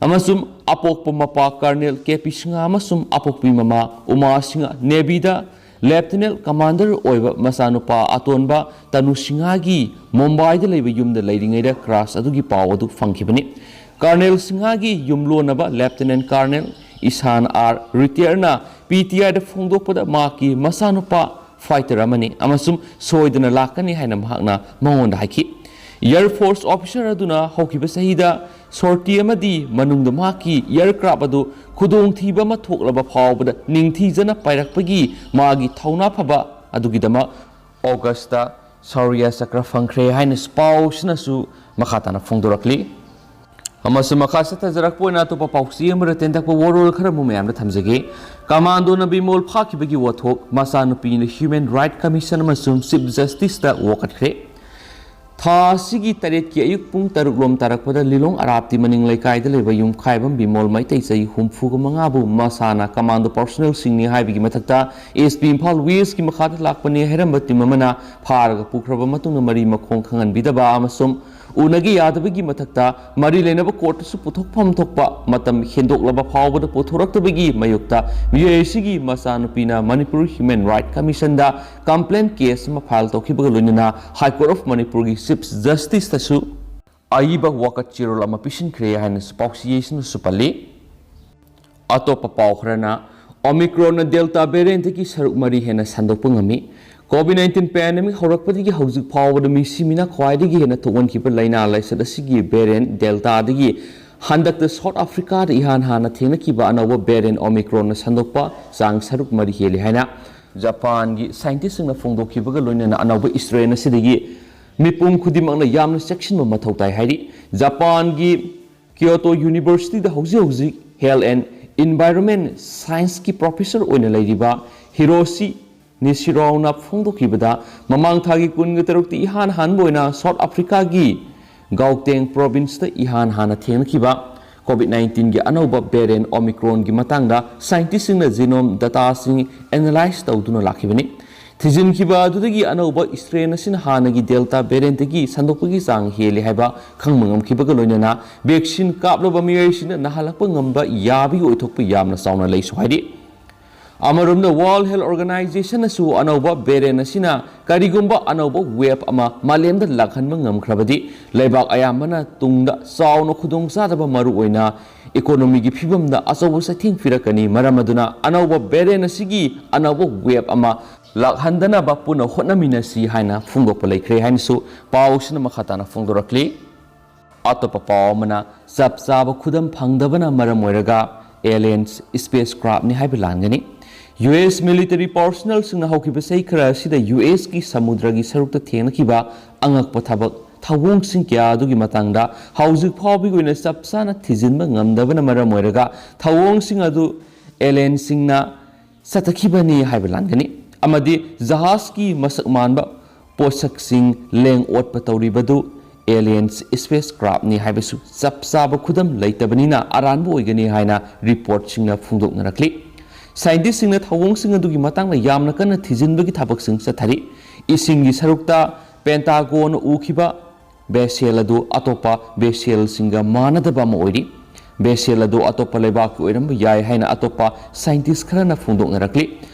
ꯑꯃꯁꯨꯡ ꯑꯄꯣꯛꯄ ꯃꯄꯥ ꯀꯔꯅꯦꯜ ꯀꯦ ꯄꯤ ꯁꯤꯡꯍ ꯑꯃꯁꯨꯡ ꯑꯄꯣꯛꯄꯤ ꯃꯃꯥ ꯎꯃꯥ ꯁꯤꯡꯍ ꯅꯦꯚꯤꯗ ꯂꯦꯐꯇꯤꯅꯦꯟꯠ ꯀꯃꯥꯟꯗꯔ ꯑꯣꯏꯕ ꯃꯆꯥꯅꯨꯄꯥ ꯑꯇꯣꯟꯕ ꯇꯅꯨ ꯁꯤꯡꯍꯒꯤ ꯃꯨꯝꯕꯥꯏꯗ ꯂꯩꯕ ꯌꯨꯝꯗ ꯂꯩꯔꯤꯉꯩꯗ ꯀ꯭ꯔꯥꯁ ꯑꯗꯨꯒꯤ ꯄꯥꯎ ꯑꯗꯨ ꯐꯪꯈꯤꯕꯅꯤ꯫ ꯀꯔꯅꯦꯜ ꯁꯤꯡꯍꯒꯤ ꯌꯨꯝꯂꯣꯟꯅꯕ ꯂꯦꯐꯇꯤꯅꯦꯟꯠ ꯀꯔꯅꯦꯜ ꯏꯁꯥꯟ ꯑꯥꯔ ꯔꯤꯇꯤꯌꯔꯅ ꯄꯤ ꯇꯤ ꯑꯥꯏꯗ ꯐꯣꯡꯗꯣꯛꯄꯗ ꯃꯍꯥꯛꯀꯤ ꯃꯆꯥꯅꯨꯄꯥ ꯐꯥꯏꯇꯔ ꯑꯃꯅꯤ ꯑꯃꯁꯨꯡ ꯁꯣꯏꯗꯅ ꯂꯥꯛꯀꯅꯤ ꯍꯥꯏꯅ ꯃꯍꯥꯛꯅ ꯃꯉꯣꯟꯗ ꯍꯥꯏꯈꯤ꯫ ꯑꯦꯌꯔ ꯐꯣꯔꯁ ꯑꯣꯐꯤꯁꯥꯔ ꯑꯗꯨꯅ ꯍꯧꯈꯤꯕ ꯆꯍꯤꯗ ꯁꯣꯔꯇꯤ ꯑꯃꯗꯤ ꯃꯅꯨꯡꯗ ꯃꯍꯥꯛꯀꯤ ꯑꯦꯌꯔꯀ꯭ꯔꯥꯐ ꯑꯗꯨ ꯈꯨꯗꯣꯡꯊꯤꯕ ꯑꯃ ꯊꯣꯛꯂꯕ ꯐꯥꯎꯕꯗ ꯅꯤꯡꯊꯤꯖꯅ ꯄꯥꯏꯔꯛꯄꯒꯤ ꯃꯥꯒꯤ ꯊꯧꯅꯥ ꯐꯕ ꯑꯗꯨꯒꯤꯗꯃꯛ ꯑꯣꯒꯁꯇ ꯁꯧꯔꯤꯌ ꯆꯀ꯭ꯔ ꯐꯪꯈ꯭ꯔꯦ ꯍꯥꯏꯅ ꯄꯥꯎꯁꯤꯅꯁꯨ ꯃꯈꯥ ꯇꯥꯅ ꯐꯣꯡꯗꯣꯔꯛꯂꯤ꯫ ꯑꯃꯁꯨꯡ ꯃꯈꯥ ꯆꯠꯊꯖꯔꯛꯄ ꯑꯣꯏꯅ ꯑꯇꯣꯞꯄ ꯄꯥꯎꯆꯦ ꯑꯃꯗ ꯇꯦꯟꯇꯛꯄ ꯋꯥꯔꯣꯜ ꯈꯔ ꯑꯃꯨꯛ ꯃꯌꯥꯝꯗ ꯊꯝꯖꯒꯦ꯫ ꯀꯃꯥꯟꯗꯣꯅ ꯕꯤꯃꯣꯜ ꯐꯥꯈꯤꯕꯒꯤ ꯋꯥꯊꯣꯛ, ꯃꯆꯥꯅꯨꯄꯤꯅ Human Right Commission ꯑꯃꯁꯨꯡ Chief Justiceꯇ ꯋꯥꯀꯠꯈ꯭ꯔꯦ꯫ ꯊꯥ ꯑꯁꯤꯒꯤ ꯇꯔꯦꯠꯀꯤ ꯑꯌꯨꯛ ꯄꯨꯡ ꯇꯔꯨꯛ ꯂꯣꯝ ꯇꯥꯔꯛꯄꯗ ꯂꯤꯂꯣꯡ ꯑꯔꯥꯞꯇꯤ ꯃꯅꯤꯡ ꯂꯩꯀꯥꯏꯗ ꯂꯩꯕ ꯌꯨꯝꯈꯥꯏꯕꯝ ꯕꯤꯃꯣꯜ, ꯃꯩꯇꯩ, ꯆꯍꯤ ꯍꯨꯝꯐꯨꯒ ꯃꯉꯥꯕꯨ ꯃꯁꯥꯅ ꯀꯃꯥꯟꯗꯣ ꯄꯥꯔꯁꯣꯅꯦꯜꯁꯤꯡꯅꯤ ꯍꯥꯏꯕꯒꯤ ꯃꯊꯛꯇ ꯑꯦꯁ ꯄꯤ ꯏꯝꯐꯥꯜ ꯋꯦꯁꯀꯤ ꯃꯈꯥꯗ ꯂꯥꯛꯄꯅꯤ ꯍꯥꯏꯔꯝꯕ ꯇꯤꯝ ꯑꯃꯅ ꯐꯥꯔꯒ ꯄꯨꯈ꯭ꯔꯕ ꯃꯇꯨꯡꯗ ꯃꯔꯤ ꯃꯈꯣꯡ ꯈꯪꯍꯟꯕꯤꯗꯕ ꯑꯃꯁꯨꯡ ꯎꯅꯒꯦ ꯌꯥꯗꯕꯒꯤ ꯃꯊꯛꯇ ꯃꯔꯤ ꯂꯩꯅꯕ ꯀꯣꯔꯠꯇꯁꯨ ꯄꯨꯊꯣꯛꯐꯝ ꯊꯣꯛꯄ ꯃꯇꯝ ꯍꯦꯟꯗꯣꯛꯂꯕ ꯐꯥꯎꯕꯗ ꯄꯨꯊꯣꯔꯛꯇꯕꯒꯤ ꯃꯥꯌꯣꯛꯇ ꯃꯤꯑꯣꯏ ꯑꯁꯤꯒꯤ ꯃꯆꯥꯅꯨꯄꯤꯅ ꯃꯅꯤꯄꯨꯔ ꯍ꯭ꯌꯨꯃꯦꯟ ꯔꯥꯏꯠ ꯀꯃꯤꯁꯟꯗ ꯀꯝꯄ꯭ꯂꯦꯟ ꯀꯦꯁ ꯑꯃ ꯐꯥꯏꯜ ꯇꯧꯈꯤꯕꯒ ꯂꯣꯏꯅꯅ ꯍꯥꯏ ꯀꯣꯔꯠ ꯑꯣꯐ ꯃꯅꯤꯄꯨꯔꯒꯤ ꯆꯤꯐ ꯖꯁꯇꯤꯁꯇꯁꯨ ꯑꯏꯕ ꯋꯥꯀꯠ ꯆꯦꯔꯣꯜ ꯑꯃ ꯄꯤꯁꯤꯟꯈ꯭ꯔꯦ ꯍꯥꯏꯅꯁꯨ ꯄꯥꯎꯆꯦꯁꯤꯅꯁꯨ ꯄꯜꯂꯤ꯫ ꯑꯇꯣꯞꯄ ꯄꯥꯎ ꯈꯔꯅ, ꯑꯣꯃꯤꯀ꯭ꯔꯣꯟꯅ ꯗꯦꯜꯇꯥ ꯚꯦꯔꯤꯌꯦꯟꯠꯇꯒꯤ ꯁꯔꯨꯛ ꯃꯔꯤ ꯍꯦꯟꯅ ꯁꯟꯗꯣꯛꯄ ꯉꯝꯃꯤ꯫ ꯀꯣꯚꯤꯗ ꯅꯥꯏꯟꯇꯤꯟ ꯄꯦꯟꯗꯦꯃꯤꯛ ꯍꯧꯔꯛꯄꯗꯒꯤ ꯍꯧꯖꯤꯛ ꯐꯥꯎꯕꯗ ꯃꯤꯁꯤ ꯃꯤꯅꯥ ꯈ꯭ꯋꯥꯏꯗꯒꯤ ꯍꯦꯟꯅ ꯊꯣꯛꯍꯟꯈꯤꯕ ꯂꯥꯏꯅꯥ ꯂꯥꯏꯆꯠ ꯑꯁꯤꯒꯤ ꯚꯦꯔꯤꯌꯦꯟꯠ ꯗꯦꯜꯇꯥꯗꯒꯤ ꯍꯟꯗꯛꯇ ꯁꯥꯎꯠ ꯑꯐ꯭ꯔꯤꯀꯥꯗ ꯏꯍꯥꯟ ꯍꯥꯟꯅ ꯊꯦꯡꯅꯈꯤꯕ ꯑꯅꯧꯕ ꯚꯦꯔꯤꯌꯦꯟꯠ ꯑꯣꯃꯤꯀ꯭ꯔꯣꯟꯅ ꯁꯟꯗꯣꯛꯄ ꯆꯥꯡ ꯁꯔꯨꯛ ꯃꯔꯤ ꯍꯦꯜꯂꯤ ꯍꯥꯏꯅ ꯖꯄꯥꯟꯒꯤ ꯁꯥꯏꯟꯇꯤꯁꯁꯤꯡꯅ ꯐꯣꯡꯗꯣꯛꯈꯤꯕꯒ ꯂꯣꯏꯅꯅ ꯑꯅꯧꯕ ꯏꯁꯇ꯭ꯔꯦꯟ ꯑꯁꯤꯗꯒꯤ ꯃꯤꯄꯨꯝ ꯈꯨꯗꯤꯡꯃꯛꯅ ꯌꯥꯝꯅ ꯆꯦꯛꯁꯤꯟꯕ ꯃꯊꯧ ꯇꯥꯏ ꯍꯥꯏꯔꯤ꯫ ꯖꯄꯥꯟꯒꯤ ꯀꯤꯌꯣꯇꯣ ꯌꯨꯅꯤꯚꯔꯁꯤꯇꯤꯗ ꯍꯧꯖꯤꯛ ꯍꯧꯖꯤꯛ ꯍꯦꯜꯊ ꯑꯦꯟ ꯏꯟꯚꯥꯏꯔꯣꯟꯃꯦꯟꯠ ꯁꯥꯏꯟꯁꯀꯤ ꯄ꯭ꯔꯣꯐꯦꯁꯔ ꯑꯣꯏꯅ ꯂꯩꯔꯤꯕ ꯍꯤꯔꯣꯁꯤ ꯅꯤꯁꯤꯔꯥꯎꯅ ꯐꯣꯡꯗꯣꯛꯈꯤꯕꯗ, ꯃꯃꯥꯡ ꯊꯥꯒꯤ ꯀꯨꯟꯒ ꯇꯔꯨꯛꯇ ꯏꯍꯥꯟ ꯍꯥꯟꯕ ꯑꯣꯏꯅ ꯁꯥꯎꯠ ꯑꯐ꯭ꯔꯤꯀꯥꯒꯤ ꯒꯥꯎꯇꯦꯡ ꯄ꯭ꯔꯣꯚꯤꯟꯁꯇ ꯏꯍꯥꯟ ꯍꯥꯟꯅ ꯊꯦꯡꯅꯈꯤꯕ ꯀꯣꯚꯤꯗ ꯅꯥꯏꯟꯇꯤꯟꯒꯤ ꯑꯅꯧꯕ ꯚꯦꯔꯤꯌꯦꯟꯠ ꯑꯣꯃꯤꯀ꯭ꯔꯣꯟꯒꯤ ꯃꯇꯥꯡꯗ ꯁꯥꯏꯟꯇꯤꯁꯁꯤꯡꯅ ꯖꯤꯅꯣꯝ ꯗꯇꯥꯁꯤꯡ ꯑꯦꯅꯥꯂꯥꯏꯖ ꯇꯧꯗꯨꯅ ꯂꯥꯛꯈꯤꯕꯅꯤ꯫ ꯊꯤꯖꯤꯟꯈꯤꯕ ꯑꯗꯨꯗꯒꯤ ꯑꯅꯧꯕ ꯏꯁꯇ꯭ꯔꯦꯟ ꯑꯁꯤꯅ ꯍꯥꯟꯅꯒꯤ ꯗꯦꯜꯇꯥ ꯚꯦꯔꯤꯌꯦꯟꯠꯇꯒꯤ ꯁꯟꯗꯣꯛꯄꯒꯤ ꯆꯥꯡ ꯍꯦꯜꯂꯤ ꯍꯥꯏꯕ ꯈꯪꯕ ꯉꯝꯈꯤꯕꯒ ꯂꯣꯏꯅꯅ ꯚꯦꯛꯁꯤꯟ ꯀꯥꯞꯂꯕ ꯃꯤꯑꯣꯏꯁꯤꯡꯅ ꯅꯥꯍꯜꯂꯛꯄ ꯉꯝꯕ ꯌꯥꯕꯒꯤ ꯑꯣꯏꯊꯣꯛꯄ ꯌꯥꯝꯅ ꯆꯥꯎꯅ ꯂꯩꯁꯨ ꯍꯥꯏꯔꯤ꯫ ꯑꯃꯔꯣꯝꯗ, ꯋꯥꯔꯜꯗ ꯍꯦꯜꯊ ꯑꯣꯔꯒꯅꯥꯏꯖꯦꯁꯟꯅꯁꯨ ꯑꯅꯧꯕ ꯚꯦꯔꯤꯌꯦꯟꯠ ꯑꯁꯤꯅ ꯀꯔꯤꯒꯨꯝꯕ ꯑꯅꯧꯕ ꯋꯦꯕ ꯑꯃ ꯃꯥꯂꯦꯝꯗ ꯂꯥꯛꯍꯟꯕ ꯉꯝꯈ꯭ꯔꯕꯗꯤ, ꯂꯩꯕꯥꯛ ꯑꯌꯥꯝꯕꯅ ꯇꯨꯡꯗ ꯆꯥꯎꯅ ꯈꯨꯗꯣꯡꯆꯥꯗꯕ, ꯃꯔꯨꯑꯣꯏꯅ ꯏꯀꯣꯅꯣꯃꯤꯒꯤ ꯐꯤꯕꯝꯗ ꯑꯆꯧꯕ ꯆꯩꯊꯦꯡ ꯄꯤꯔꯛꯀꯅꯤ꯫ ꯃꯔꯝ ꯑꯗꯨꯅ ꯑꯅꯧꯕ ꯚꯦꯔꯤꯌꯦꯟꯠ ꯑꯁꯤꯒꯤ ꯑꯅꯧꯕ ꯋꯦꯕ ꯑꯃ ꯂꯥꯛꯍꯟꯗꯅꯕ ꯄꯨꯟꯅ ꯍꯣꯠꯅꯃꯤꯟꯅꯁꯤ ꯍꯥꯏꯅ ꯐꯣꯡꯗꯣꯛꯄ ꯂꯩꯈ꯭ꯔꯦ ꯍꯥꯏꯅꯁꯨ ꯄꯥꯎꯁꯤꯅ ꯃꯈꯥ ꯇꯥꯅ ꯐꯣꯡꯗꯣꯔꯛꯂꯤ꯫ ꯑꯇꯣꯞꯄ ꯄꯥꯎ ꯑꯃꯅ, ꯆꯞ ꯆꯥꯕ ꯈꯨꯗꯝ ꯐꯪꯗꯕꯅ ꯃꯔꯝ ꯑꯣꯏꯔꯒ ꯑꯦꯂꯤꯌꯟꯁ ꯁ꯭ꯄꯦꯁ ꯀ꯭ꯔꯥꯐꯅꯤ ꯍꯥꯏꯕ ꯂꯥꯟꯒꯅꯤ꯫ ꯌꯨ ꯑꯦꯁ ꯃꯤꯂꯤꯇꯔꯤ ꯄꯥꯔꯁꯣꯅꯦꯜꯁꯤꯡꯅ ꯍꯧꯈꯤꯕ ꯆꯍꯤ ꯈꯔ ꯑꯁꯤꯗ ꯌꯨ ꯑꯦꯁꯀꯤ ꯁꯃꯨꯗ꯭ꯔꯒꯤ ꯁꯔꯨꯛꯇ ꯊꯦꯡꯅꯈꯤꯕ ꯑꯉꯛꯄ ꯊꯕꯛ ꯊꯧꯑꯣꯡꯁꯤꯡ ꯀꯌꯥ ꯑꯗꯨꯒꯤ ꯃꯇꯥꯡꯗ ꯍꯧꯖꯤꯛ ꯐꯥꯎꯕꯒꯤ ꯑꯣꯏꯅ ꯆꯞ ꯆꯥꯅ ꯊꯤꯖꯤꯟꯕ ꯉꯝꯗꯕꯅ ꯃꯔꯝ ꯑꯣꯏꯔꯒ ꯊꯧꯑꯣꯡꯁꯤꯡ ꯑꯗꯨ ꯑꯦꯂꯤꯌꯟꯁꯤꯡꯅ ꯆꯠꯊꯈꯤꯕꯅꯤ ꯍꯥꯏꯕ ꯂꯥꯟꯒꯅꯤ꯫ ꯑꯃꯗꯤ ꯖꯍꯥꯖꯀꯤ ꯃꯁꯛ ꯃꯥꯟꯕ ꯄꯣꯠꯁꯛꯁꯤꯡ ꯂꯦꯡ ꯑꯣꯠꯄ ꯇꯧꯔꯤꯕꯗꯨ ꯑꯦꯂꯤꯌꯟꯁ ꯁ꯭ꯄꯦꯁ ꯀ꯭ꯔꯥꯐꯅꯤ ꯍꯥꯏꯕꯁꯨ ꯆꯞ ꯆꯥꯕ ꯈꯨꯗꯝ ꯂꯩꯇꯕꯅꯤꯅ ꯑꯔꯥꯟꯕ ꯑꯣꯏꯒꯅꯤ ꯍꯥꯏꯅ ꯔꯤꯄꯣꯔꯠꯁꯤꯡꯅ ꯐꯣꯡꯗꯣꯛꯅꯔꯛꯂꯤ꯫ ꯁꯥꯏꯟꯇꯤꯁꯁꯤꯡꯅ ꯊꯧꯑꯣꯡꯁꯤꯡ ꯑꯗꯨꯒꯤ ꯃꯇꯥꯡꯗ ꯌꯥꯝꯅ ꯀꯟꯅ ꯊꯤꯖꯤꯟꯕꯒꯤ ꯊꯕꯛꯁꯤꯡ ꯆꯠꯊꯔꯤ꯫ ꯏꯁꯤꯡꯒꯤ ꯁꯔꯨꯛꯇ ꯄꯦꯟꯇꯥꯒꯣꯟꯅ ꯎꯈꯤꯕ ꯕꯦꯁꯦꯜ ꯑꯗꯨ ꯑꯇꯣꯞꯄ ꯕꯦꯁꯦꯜꯁꯤꯡꯒ ꯃꯥꯟꯅꯗꯕ ꯑꯃ ꯑꯣꯏꯔꯤ꯫ ꯕꯦꯁꯦꯜ ꯑꯗꯨ ꯑꯇꯣꯞꯄ ꯂꯩꯕꯥꯛꯀꯤ ꯑꯣꯏꯔꯝꯕ ꯌꯥꯏ ꯍꯥꯏꯅ ꯑꯇꯣꯞꯄ ꯁꯥꯏꯟꯇꯤꯁ ꯈꯔꯅ ꯐꯣꯡꯗꯣꯛꯅꯔꯛꯂꯤ꯫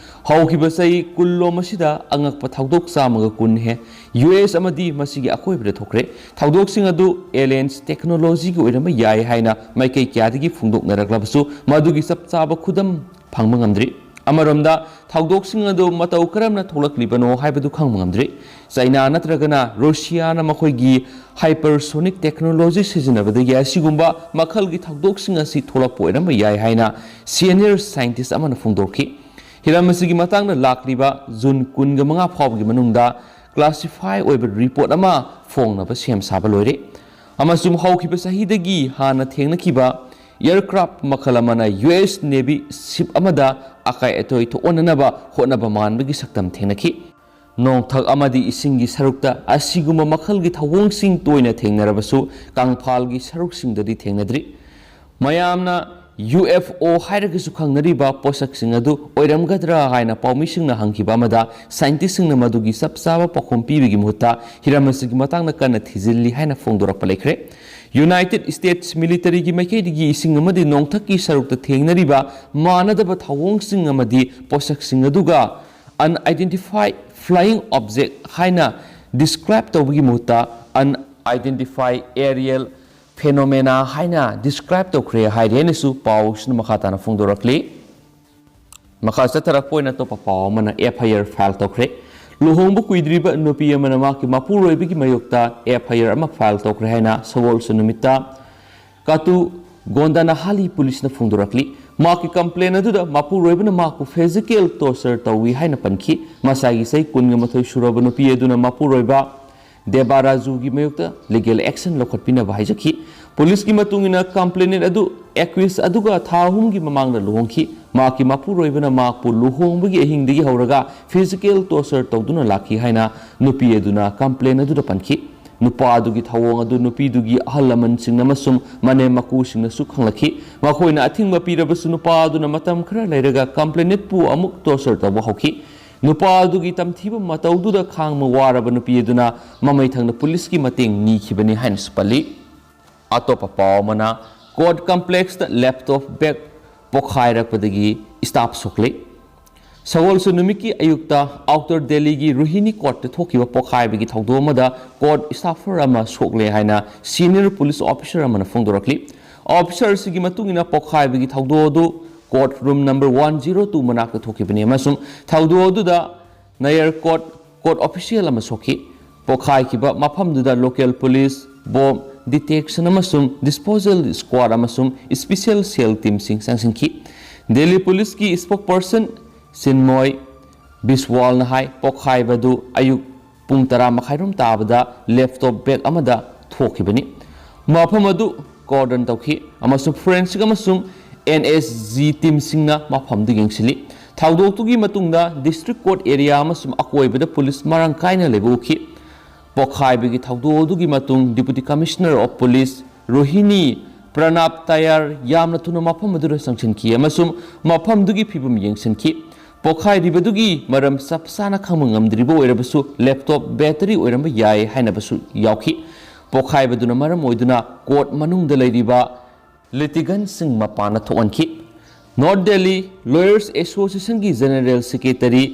ꯍꯧꯈꯤꯕ ꯆꯍꯤ ꯀꯨꯟꯂꯣꯝ ꯑꯁꯤꯗ ꯑꯉꯛꯄ ꯊꯧꯗꯣꯛ ꯆꯥꯝꯃꯒ ꯀꯨꯟ ꯍꯦ ꯌꯨ ꯑꯦꯁ ꯑꯃꯗꯤ ꯃꯁꯤꯒꯤ ꯑꯀꯣꯏꯕꯗ ꯊꯣꯛꯈ꯭ꯔꯦ꯫ ꯊꯧꯗꯣꯛꯁꯤꯡ ꯑꯗꯨ ꯑꯦꯂꯤꯌꯟꯁ ꯇꯦꯛꯅꯣꯂꯣꯖꯤꯒꯤ ꯑꯣꯏꯔꯝꯕ ꯌꯥꯏ ꯍꯥꯏꯅ ꯃꯥꯏꯀꯩ ꯀꯌꯥꯗꯒꯤ ꯐꯣꯡꯗꯣꯛꯅꯔꯛꯂꯕꯁꯨ ꯃꯗꯨꯒꯤ ꯆꯞ ꯆꯥꯕ ꯈꯨꯗꯝ ꯐꯪꯕ ꯉꯝꯗ꯭ꯔꯤ꯫ ꯑꯃꯔꯣꯝꯗ ꯊꯧꯗꯣꯛꯁꯤꯡ ꯑꯗꯨ ꯃꯇꯧ ꯀꯔꯝꯅ ꯊꯣꯛꯂꯛꯂꯤꯕꯅꯣ ꯍꯥꯏꯕꯗꯨ ꯈꯪꯕ ꯉꯝꯗ꯭ꯔꯤ꯫ ꯆꯩꯅꯥ ꯅꯠꯇ꯭ꯔꯒꯅ ꯔꯨꯁꯤꯌꯥꯅ ꯃꯈꯣꯏꯒꯤ ꯍꯥꯏꯄꯔꯁꯣꯅꯤꯛ ꯇꯦꯛꯅꯣꯂꯣꯖꯤ ꯁꯤꯖꯤꯟꯅꯕꯗꯒꯤ ꯑꯁꯤꯒꯨꯝꯕ ꯃꯈꯜꯒꯤ ꯊꯧꯗꯣꯛꯁꯤꯡ ꯑꯁꯤ ꯊꯣꯛꯂꯛꯄ ꯑꯣꯏꯔꯝꯕ ꯌꯥꯏ ꯍꯥꯏꯅ ꯁꯤꯅꯤꯌꯔ ꯁꯥꯏꯟꯇꯤꯁ ꯑꯃꯅ ꯐꯣꯡꯗꯣꯛꯈꯤ꯫ ꯍꯤꯔꯝ ꯑꯁꯤꯒꯤ ꯃꯇꯥꯡꯗ ꯂꯥꯛꯂꯤꯕ ꯖꯨꯟ ꯀꯨꯟꯒ ꯃꯉꯥ ꯐꯥꯎꯕꯒꯤ ꯃꯅꯨꯡꯗ ꯀ꯭ꯂꯥꯁꯤꯐꯥꯏ ꯑꯣꯏꯕ ꯔꯤꯄꯣꯔꯠ ꯑꯃ ꯐꯣꯡꯅꯕ ꯁꯦꯝ ꯁꯥꯕ ꯂꯣꯏꯔꯦ꯫ ꯑꯃꯁꯨꯡ ꯍꯧꯈꯤꯕ ꯆꯍꯤꯗꯒꯤ ꯍꯥꯟꯅ ꯊꯦꯡꯅꯈꯤꯕ ꯑꯦꯌꯔꯀ꯭ꯔꯥꯐ ꯃꯈꯜ ꯑꯃꯅ ꯌꯨ ꯑꯦꯁ ꯅꯦꯚꯤ ꯁꯤꯞ ꯑꯃꯗ ꯑꯀꯥꯏ ꯑꯇꯣꯏ ꯊꯣꯛꯍꯟꯅꯅꯕ ꯍꯣꯠꯅꯕ ꯃꯥꯟꯕꯒꯤ ꯁꯛꯇꯝ ꯊꯦꯡꯅꯈꯤ꯫ ꯅꯣꯡꯊꯛ ꯑꯃꯗꯤ ꯏꯁꯤꯡꯒꯤ ꯁꯔꯨꯛꯇ ꯑꯁꯤꯒꯨꯝꯕ ꯃꯈꯜꯒꯤ ꯊꯧꯑꯣꯡꯁꯤꯡ ꯇꯣꯏꯅ ꯊꯦꯡꯅꯔꯕꯁꯨ ꯀꯪꯐꯥꯜꯒꯤ ꯁꯔꯨꯛꯁꯤꯡꯗꯗꯤ ꯊꯦꯡꯅꯗ꯭ꯔꯤ꯫ ꯃꯌꯥꯝꯅ ꯌꯨ ꯑꯦꯐ ꯑꯣ ꯍꯥꯏꯔꯒꯁꯨ ꯈꯪꯅꯔꯤꯕ ꯄꯣꯠꯁꯛꯁꯤꯡ ꯑꯗꯨ ꯑꯣꯏꯔꯝꯒꯗ꯭ꯔꯥ ꯍꯥꯏꯅ ꯄꯥꯎꯃꯤꯁꯤꯡꯅ ꯍꯪꯈꯤꯕ ꯑꯃꯗ ꯁꯥꯏꯟꯇꯤꯁꯁꯤꯡꯅ ꯃꯗꯨꯒꯤ ꯆꯞ ꯆꯥꯕ ꯄꯥꯎꯈꯨꯝ ꯄꯤꯕꯒꯤ ꯃꯍꯨꯠꯇ ꯍꯤꯔꯝ ꯑꯁꯤꯒꯤ ꯃꯇꯥꯡꯗ ꯀꯟꯅ ꯊꯤꯖꯤꯜꯂꯤ ꯍꯥꯏꯅ ꯐꯣꯡꯗꯣꯔꯛꯄ ꯂꯩꯈ꯭ꯔꯦ꯫ ꯌꯨꯅꯥꯏꯇꯦꯗ ꯁ꯭ꯇꯦꯠꯁ ꯃꯤꯂꯤꯇꯔꯤꯒꯤ ꯃꯥꯏꯀꯩꯗꯒꯤ ꯏꯁꯤꯡ ꯑꯃꯗꯤ ꯅꯣꯡꯊꯛꯀꯤ ꯁꯔꯨꯛꯇ ꯊꯦꯡꯅꯔꯤꯕ ꯃꯥꯟꯅꯗꯕ ꯊꯧꯑꯣꯡꯁꯤꯡ ꯑꯃꯗꯤ ꯄꯣꯠꯁꯛꯁꯤꯡ ꯑꯗꯨꯒ unidentified flying object ꯍꯥꯏꯅ ꯗꯤꯁꯀ꯭ꯔꯥꯏꯕ ꯇꯧꯕꯒꯤ ꯃꯍꯨꯠꯇ unidentified aerial phenomena ꯍꯥꯏꯅ ꯗꯤꯁꯀ꯭ꯔꯥꯏꯕ ꯇꯧꯈ꯭ꯔꯦ ꯍꯥꯏꯔꯤ ꯍꯥꯏꯅꯁꯨ ꯄꯥꯎꯁꯤꯅ ꯃꯈꯥ ꯇꯥꯅ ꯐꯣꯡꯗꯣꯔꯛꯂꯤ꯫ ꯃꯈꯥ ꯆꯠꯊꯔꯛꯄ ꯑꯣꯏꯅ ꯑꯇꯣꯞꯄ ꯄꯥꯎ ꯑꯃꯅ ꯑꯦꯐ ꯑꯥꯏ ꯑꯥꯔ ꯐꯥꯏꯜ ꯇꯧꯈ꯭ꯔꯦ꯫ ꯂꯨꯍꯣꯡꯕ ꯀꯨꯏꯗ꯭ꯔꯤꯕ ꯅꯨꯄꯤ ꯑꯃꯅ ꯃꯍꯥꯛꯀꯤ ꯃꯄꯨꯔꯣꯏꯕꯒꯤ ꯃꯥꯌꯣꯛꯇ ꯑꯦꯐ ꯑꯥꯏ ꯑꯥꯔ ꯑꯃ ꯐꯥꯏꯜ ꯇꯧꯈ꯭ꯔꯦ ꯍꯥꯏꯅ ꯁꯒꯣꯜꯁꯦꯟ ꯅꯨꯃꯤꯠꯇ ꯀꯥꯇꯨ ꯒꯣꯟꯗꯥꯅꯍꯥꯂꯤ ꯄꯨꯂꯤꯁꯅ ꯐꯣꯡꯗꯣꯔꯛꯂꯤ꯫ ꯃꯍꯥꯛꯀꯤ ꯀꯝꯄ꯭ꯂꯦꯟ ꯑꯗꯨꯗ ꯃꯄꯨꯔꯣꯏꯕꯅ ꯃꯍꯥꯛꯄꯨ ꯐꯤꯖꯤꯀꯦꯜ ꯇꯣꯔꯆꯔ ꯇꯧꯏ ꯍꯥꯏꯅ ꯄꯟꯈꯤ꯫ ꯃꯁꯥꯒꯤ ꯆꯍꯤ ꯀꯨꯟꯒ ꯃꯥꯊꯣꯏ ꯁꯨꯔꯕ ꯅꯨꯄꯤ ꯑꯗꯨꯅ ꯃꯄꯨꯔꯣꯏꯕ ꯗꯦꯕꯥ ꯔꯥꯖꯨꯒꯤ ꯃꯥꯌꯣꯛꯇ ꯂꯤꯒꯦꯜ ꯑꯦꯛꯁꯟ ꯂꯧꯈꯠꯄꯤꯅꯕ ꯍꯥꯏꯖꯈꯤ꯫ ꯄꯨꯂꯤꯁꯀꯤ ꯃꯇꯨꯡ ꯏꯟꯅ, ꯀꯝꯄ꯭ꯂꯦꯅꯦꯟ ꯑꯗꯨ ꯑꯦꯀ꯭ꯋꯤꯁ ꯑꯗꯨꯒ ꯊꯥ ꯑꯍꯨꯝꯒꯤ ꯃꯃꯥꯡꯗ ꯂꯨꯍꯣꯡꯈꯤ꯫ ꯃꯍꯥꯛꯀꯤ ꯃꯄꯨꯔꯣꯏꯕꯅ ꯃꯍꯥꯛꯄꯨ ꯂꯨꯍꯣꯡꯕꯒꯤ ꯑꯍꯤꯡꯗꯒꯤ ꯍꯧꯔꯒ ꯐꯤꯖꯤꯀꯦꯜ ꯇꯣꯔꯆꯔ ꯇꯧꯗꯨꯅ ꯂꯥꯛꯈꯤ ꯍꯥꯏꯅ ꯅꯨꯄꯤ ꯑꯗꯨꯅ ꯀꯝꯄ꯭ꯂꯦꯟ ꯑꯗꯨꯗ ꯄꯟꯈꯤ꯫ ꯅꯨꯄꯥ ꯑꯗꯨꯒꯤ ꯊꯧꯑꯣꯡ ꯑꯗꯨ ꯅꯨꯄꯤꯗꯨꯒꯤ ꯑꯍꯜ ꯂꯃꯟꯁꯤꯡꯅ ꯑꯃꯁꯨꯡ ꯃꯅꯦꯝ ꯃꯀꯨꯁꯤꯡꯅꯁꯨ ꯈꯪꯂꯛꯈꯤ꯫ ꯃꯈꯣꯏꯅ ꯑꯊꯤꯡꯕ ꯄꯤꯔꯕꯁꯨ, ꯅꯨꯄꯥ ꯑꯗꯨꯅ ꯃꯇꯝ ꯈꯔ ꯂꯩꯔꯒ ꯀꯝꯄ꯭ꯂꯦꯅꯦꯟꯠꯄꯨ ꯑꯃꯨꯛ ꯇꯣꯔꯆꯔ ꯇꯧꯕ ꯍꯧꯈꯤ꯫ ꯅꯨꯄꯥ ꯑꯗꯨꯒꯤ ꯇꯝꯊꯤꯕ ꯃꯇꯧꯗꯨꯗ ꯈꯥꯡꯕ ꯋꯥꯔꯕ ꯅꯨꯄꯤ ꯑꯗꯨꯅ ꯃꯃꯩ ꯊꯪꯅ ꯄꯨꯂꯤꯁꯀꯤ ꯃꯇꯦꯡ ꯅꯤꯈꯤꯕꯅꯤ ꯍꯥꯏꯅꯁꯨ ꯄꯜꯂꯤ꯫ ꯑꯇꯣꯞꯄ ꯄꯥꯎ ꯑꯃꯅ, ꯀꯣꯔꯠ ꯀꯝꯄ꯭ꯂꯦꯛꯁꯇ ꯂꯦꯞꯇꯣꯞ ꯕꯦꯒ ꯄꯣꯈꯥꯏꯔꯛꯄꯗꯒꯤ ꯁ꯭ꯇꯥꯐ ꯁꯣꯛꯂꯦ꯫ ꯁꯒꯣꯜꯁꯦꯟ ꯅꯨꯃꯤꯠꯀꯤ ꯑꯌꯨꯛꯇ ꯑꯥꯎꯇꯔ ꯗꯦꯜꯂꯤꯒꯤ ꯔꯣꯍꯤꯅꯤ ꯀꯣꯔꯠꯇ ꯊꯣꯛꯈꯤꯕ ꯄꯣꯈꯥꯏꯕꯒꯤ ꯊꯧꯗꯣꯛ ꯑꯃꯗ ꯀꯣꯔꯠ ꯁ꯭ꯇꯥꯐꯔ ꯑꯃ ꯁꯣꯛꯂꯦ ꯍꯥꯏꯅ ꯁꯤꯅꯤꯌꯔ ꯄꯨꯂꯤꯁ ꯑꯣꯐꯤꯁꯔ ꯑꯃꯅ ꯐꯣꯡꯗꯣꯔꯛꯂꯤ꯫ ꯑꯣꯐꯤꯁꯔꯁꯤꯡꯒꯤ ꯃꯇꯨꯡ ꯏꯟꯅ, ꯄꯣꯈꯥꯏꯕꯒꯤ ꯊꯧꯗꯣꯛ ꯑꯗꯨ court room number one zero two ꯃꯅꯥꯛꯇ ꯊꯣꯛꯈꯤꯕꯅꯤ ꯑꯃꯁꯨꯡ ꯊꯧꯗꯣꯛ ꯑꯗꯨꯗ ꯅꯌꯔ ꯀꯣꯔꯠ, ꯀꯣꯔꯠ ꯑꯣꯐꯤꯁꯤꯌꯦꯜ ꯑꯃ ꯁꯣꯛꯈꯤ꯫ ꯄꯣꯈꯥꯏꯈꯤꯕ ꯃꯐꯝꯗꯨꯗ ꯂꯣꯀꯦꯜ ꯄꯨꯂꯤꯁ, ꯕꯣꯝ ꯗꯤꯇꯦꯛꯁꯟ ꯑꯃꯁꯨꯡ ꯗꯤꯁꯄꯣꯖꯦꯜ ꯁ꯭ꯀ꯭ꯋꯥꯗ ꯑꯃꯁꯨꯡ ꯁ꯭ꯄꯤꯁꯦꯜ ꯁꯦꯜ ꯇꯤꯝꯁꯤꯡ ꯆꯪꯁꯤꯟꯈꯤ꯫ ꯗꯦꯜꯂꯤ ꯄꯨꯂꯤꯁꯀꯤ ꯁ꯭ꯄꯣꯛꯄꯔꯁꯟ ꯁꯤꯟꯃꯣꯏ ꯕꯤꯁꯋꯥꯜꯅ ꯍꯥꯏ, ꯄꯣꯈꯥꯏꯕꯗꯨ ꯑꯌꯨꯛ ꯄꯨꯡ ꯇꯔꯥ ꯃꯈꯥꯏꯔꯣꯝ ꯇꯥꯕꯗ ꯂꯦꯞꯇꯣꯞ ꯕꯦꯒ ꯑꯃꯗ ꯊꯣꯛꯈꯤꯕꯅꯤ꯫ ꯃꯐꯝ ꯑꯗꯨ ꯀꯣꯔꯗꯟ ꯇꯧꯈꯤ ꯑꯃꯁꯨꯡ ꯐꯣꯔꯦꯟꯁꯤꯛ ꯑꯃꯁꯨꯡ ꯑꯦꯟ ꯑꯦꯁ ꯖꯤ ꯇꯤꯝꯁꯤꯡꯅ ꯃꯐꯝꯗꯨ ꯌꯦꯡꯁꯤꯜꯂꯤ꯫ ꯊꯧꯗꯣꯛꯇꯨꯒꯤ ꯃꯇꯨꯡꯗ ꯗꯤꯁꯇ꯭ꯔꯤꯛ ꯀꯣꯔꯠ ꯑꯦꯔꯤꯌꯥ ꯑꯃꯁꯨꯡ ꯑꯀꯣꯏꯕꯗ ꯄꯨꯂꯤꯁ ꯃꯔꯥꯡ ꯀꯥꯏꯅ ꯂꯩꯕ ꯎꯈꯤ꯫ ꯄꯣꯈꯥꯏꯕꯒꯤ ꯊꯧꯗꯣꯛ ꯑꯗꯨꯒꯤ ꯃꯇꯨꯡ deputy commissioner of police Rohini ꯄ꯭ꯔꯅꯥꯞ ꯇꯌꯥꯔ ꯌꯥꯝꯅ ꯊꯨꯅ ꯃꯐꯝ ꯑꯗꯨꯗ ꯆꯪꯁꯤꯟꯈꯤ ꯑꯃꯁꯨꯡ ꯃꯐꯝꯗꯨꯒꯤ ꯐꯤꯕꯝ ꯌꯦꯡꯁꯤꯟꯈꯤ꯫ ꯄꯣꯈꯥꯏꯔꯤꯕꯗꯨꯒꯤ ꯃꯔꯝ ꯆꯞ ꯆꯥꯅ ꯈꯪꯕ ꯉꯝꯗ꯭ꯔꯤꯕ ꯑꯣꯏꯔꯕꯁꯨ, ꯂꯦꯞꯇꯣꯞ ꯕꯦꯇꯔꯤ ꯑꯣꯏꯔꯝꯕ ꯌꯥꯏ ꯍꯥꯏꯅꯕꯁꯨ ꯌꯥꯎꯈꯤ꯫ ꯄꯣꯈꯥꯏꯕꯗꯨꯅ ꯃꯔꯝ ꯑꯣꯏꯗꯨꯅ ꯀꯣꯔꯠ ꯃꯅꯨꯡꯗ ꯂꯩꯔꯤꯕ ꯂꯤꯇꯤꯒꯟꯁꯤꯡ ꯃꯄꯥꯟꯗ ꯊꯣꯛꯍꯟꯈꯤ꯫ ꯅꯣꯔꯠ ꯗꯦꯜꯂꯤ ꯂꯣꯌꯔꯁ ꯑꯦꯁꯣꯁꯤꯌꯦꯁꯟꯒꯤ ꯖꯦꯅꯔꯦꯜ ꯁꯦꯀ꯭ꯔꯦꯇꯔꯤ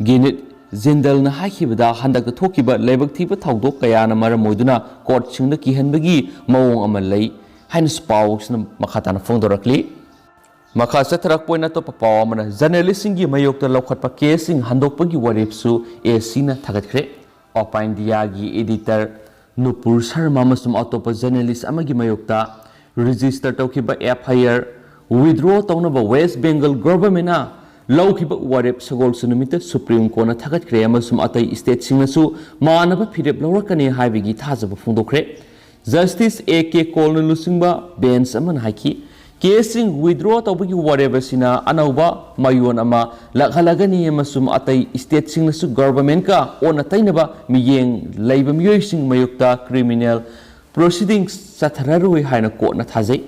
ꯒꯤꯅꯤꯠ ꯖꯤꯟꯗꯜꯅ ꯍꯥꯏꯈꯤꯕꯗ, ꯍꯟꯗꯛꯇ ꯊꯣꯛꯈꯤꯕ ꯂꯥꯏꯕꯛ ꯊꯤꯕ ꯊꯧꯗꯣꯛ ꯀꯌꯥꯅ ꯃꯔꯝ ꯑꯣꯏꯗꯨꯅ ꯀꯣꯔꯠꯁꯤꯡꯗ ꯀꯤꯍꯟꯕꯒꯤ ꯃꯑꯣꯡ ꯑꯃ ꯂꯩ ꯍꯥꯏꯅꯁꯨ ꯄꯥꯎꯁꯤꯅ ꯃꯈꯥ ꯇꯥꯅ ꯐꯣꯡꯗꯣꯔꯛꯂꯤ꯫ ꯃꯈꯥ ꯆꯠꯊꯔꯛꯄ ꯑꯣꯏꯅ ꯑꯇꯣꯞꯄ ꯄꯥꯎ ꯑꯃꯅ, ꯖꯔꯅꯦꯂꯤꯁꯁꯤꯡꯒꯤ ꯃꯥꯌꯣꯛꯇ ꯂꯧꯈꯠꯄ ꯀꯦꯁꯁꯤꯡ ꯍꯟꯗꯣꯛꯄꯒꯤ ꯋꯥꯔꯦꯞꯁꯨ ꯑꯦ ꯁꯤꯅ ꯊꯥꯒꯠꯈ꯭ꯔꯦ꯫ ꯑꯣꯄꯥ ꯏꯟꯗꯤꯌꯥꯒꯤ ꯑꯦꯗꯤꯇꯔ ꯅꯨꯄꯨꯔ ꯁꯔꯃ ꯑꯃꯁꯨꯡ ꯑꯇꯣꯞꯄ ꯖꯔꯅꯦꯂꯤꯁ ꯑꯃꯒꯤ ꯃꯥꯌꯣꯛꯇ ꯔꯦꯖꯤꯁꯇꯔ ꯇꯧꯈꯤꯕ ꯑꯦꯐ ꯑꯥꯏ ꯑꯥꯔ ꯋꯤꯗ꯭ꯔꯣ ꯇꯧꯅꯕ ꯋꯦꯁ ꯕꯦꯡꯒꯜ ꯒꯣꯚꯔꯟꯃꯦꯟꯠꯅ ꯂꯧꯈꯤꯕ ꯋꯥꯔꯦꯞ ꯁꯒꯣꯜꯁꯦꯟ ꯅꯨꯃꯤꯠꯇ ꯁꯨꯄ꯭ꯔꯤꯝ ꯀꯣꯔꯠꯅ ꯊꯥꯒꯠꯈ꯭ꯔꯦ ꯑꯃꯁꯨꯡ ꯑꯇꯩ ꯁ꯭ꯇꯦꯠꯁꯤꯡꯅꯁꯨ ꯃꯥꯟꯅꯕ ꯐꯤꯔꯦꯞ ꯂꯧꯔꯛꯀꯅꯤ ꯍꯥꯏꯕꯒꯤ ꯊꯥꯖꯕ ꯐꯣꯡꯗꯣꯛꯈ꯭ꯔꯦ꯫ ꯖꯁꯇꯤꯁ ꯑꯦ ꯀꯦ ꯀꯣꯜꯅ ꯂꯨꯆꯤꯡꯕ ꯕꯦꯟꯆ ꯑꯃꯅ ꯍꯥꯏꯈꯤ, ꯀꯦꯁꯁꯤꯡ ꯋꯤꯗ꯭ꯔꯣ ꯇꯧꯕꯒꯤ ꯋꯥꯔꯦꯞ ꯑꯁꯤꯅ ꯑꯅꯧꯕ ꯃꯌꯣꯟ ꯑꯃ ꯂꯥꯛꯍꯜꯂꯒꯅꯤ ꯑꯃꯁꯨꯡ ꯑꯇꯩ ꯁ꯭ꯇꯦꯠꯁꯤꯡꯅꯁꯨ ꯒꯚꯔꯟꯃꯦꯟꯠꯀ ꯑꯣꯟꯅ ꯇꯩꯅꯕ ꯃꯤꯠꯌꯦꯡ ꯂꯩꯕ ꯃꯤꯑꯣꯏꯁꯤꯡ ꯃꯥꯌꯣꯛꯇ ꯀ꯭ꯔꯤꯃꯤꯅꯦꯜ ꯄ꯭ꯔꯣꯁꯤꯗꯤꯡꯁ ꯆꯠꯊꯔꯔꯣꯏ ꯍꯥꯏꯅ ꯀꯣꯔꯠꯅ ꯊꯥꯖꯩ꯫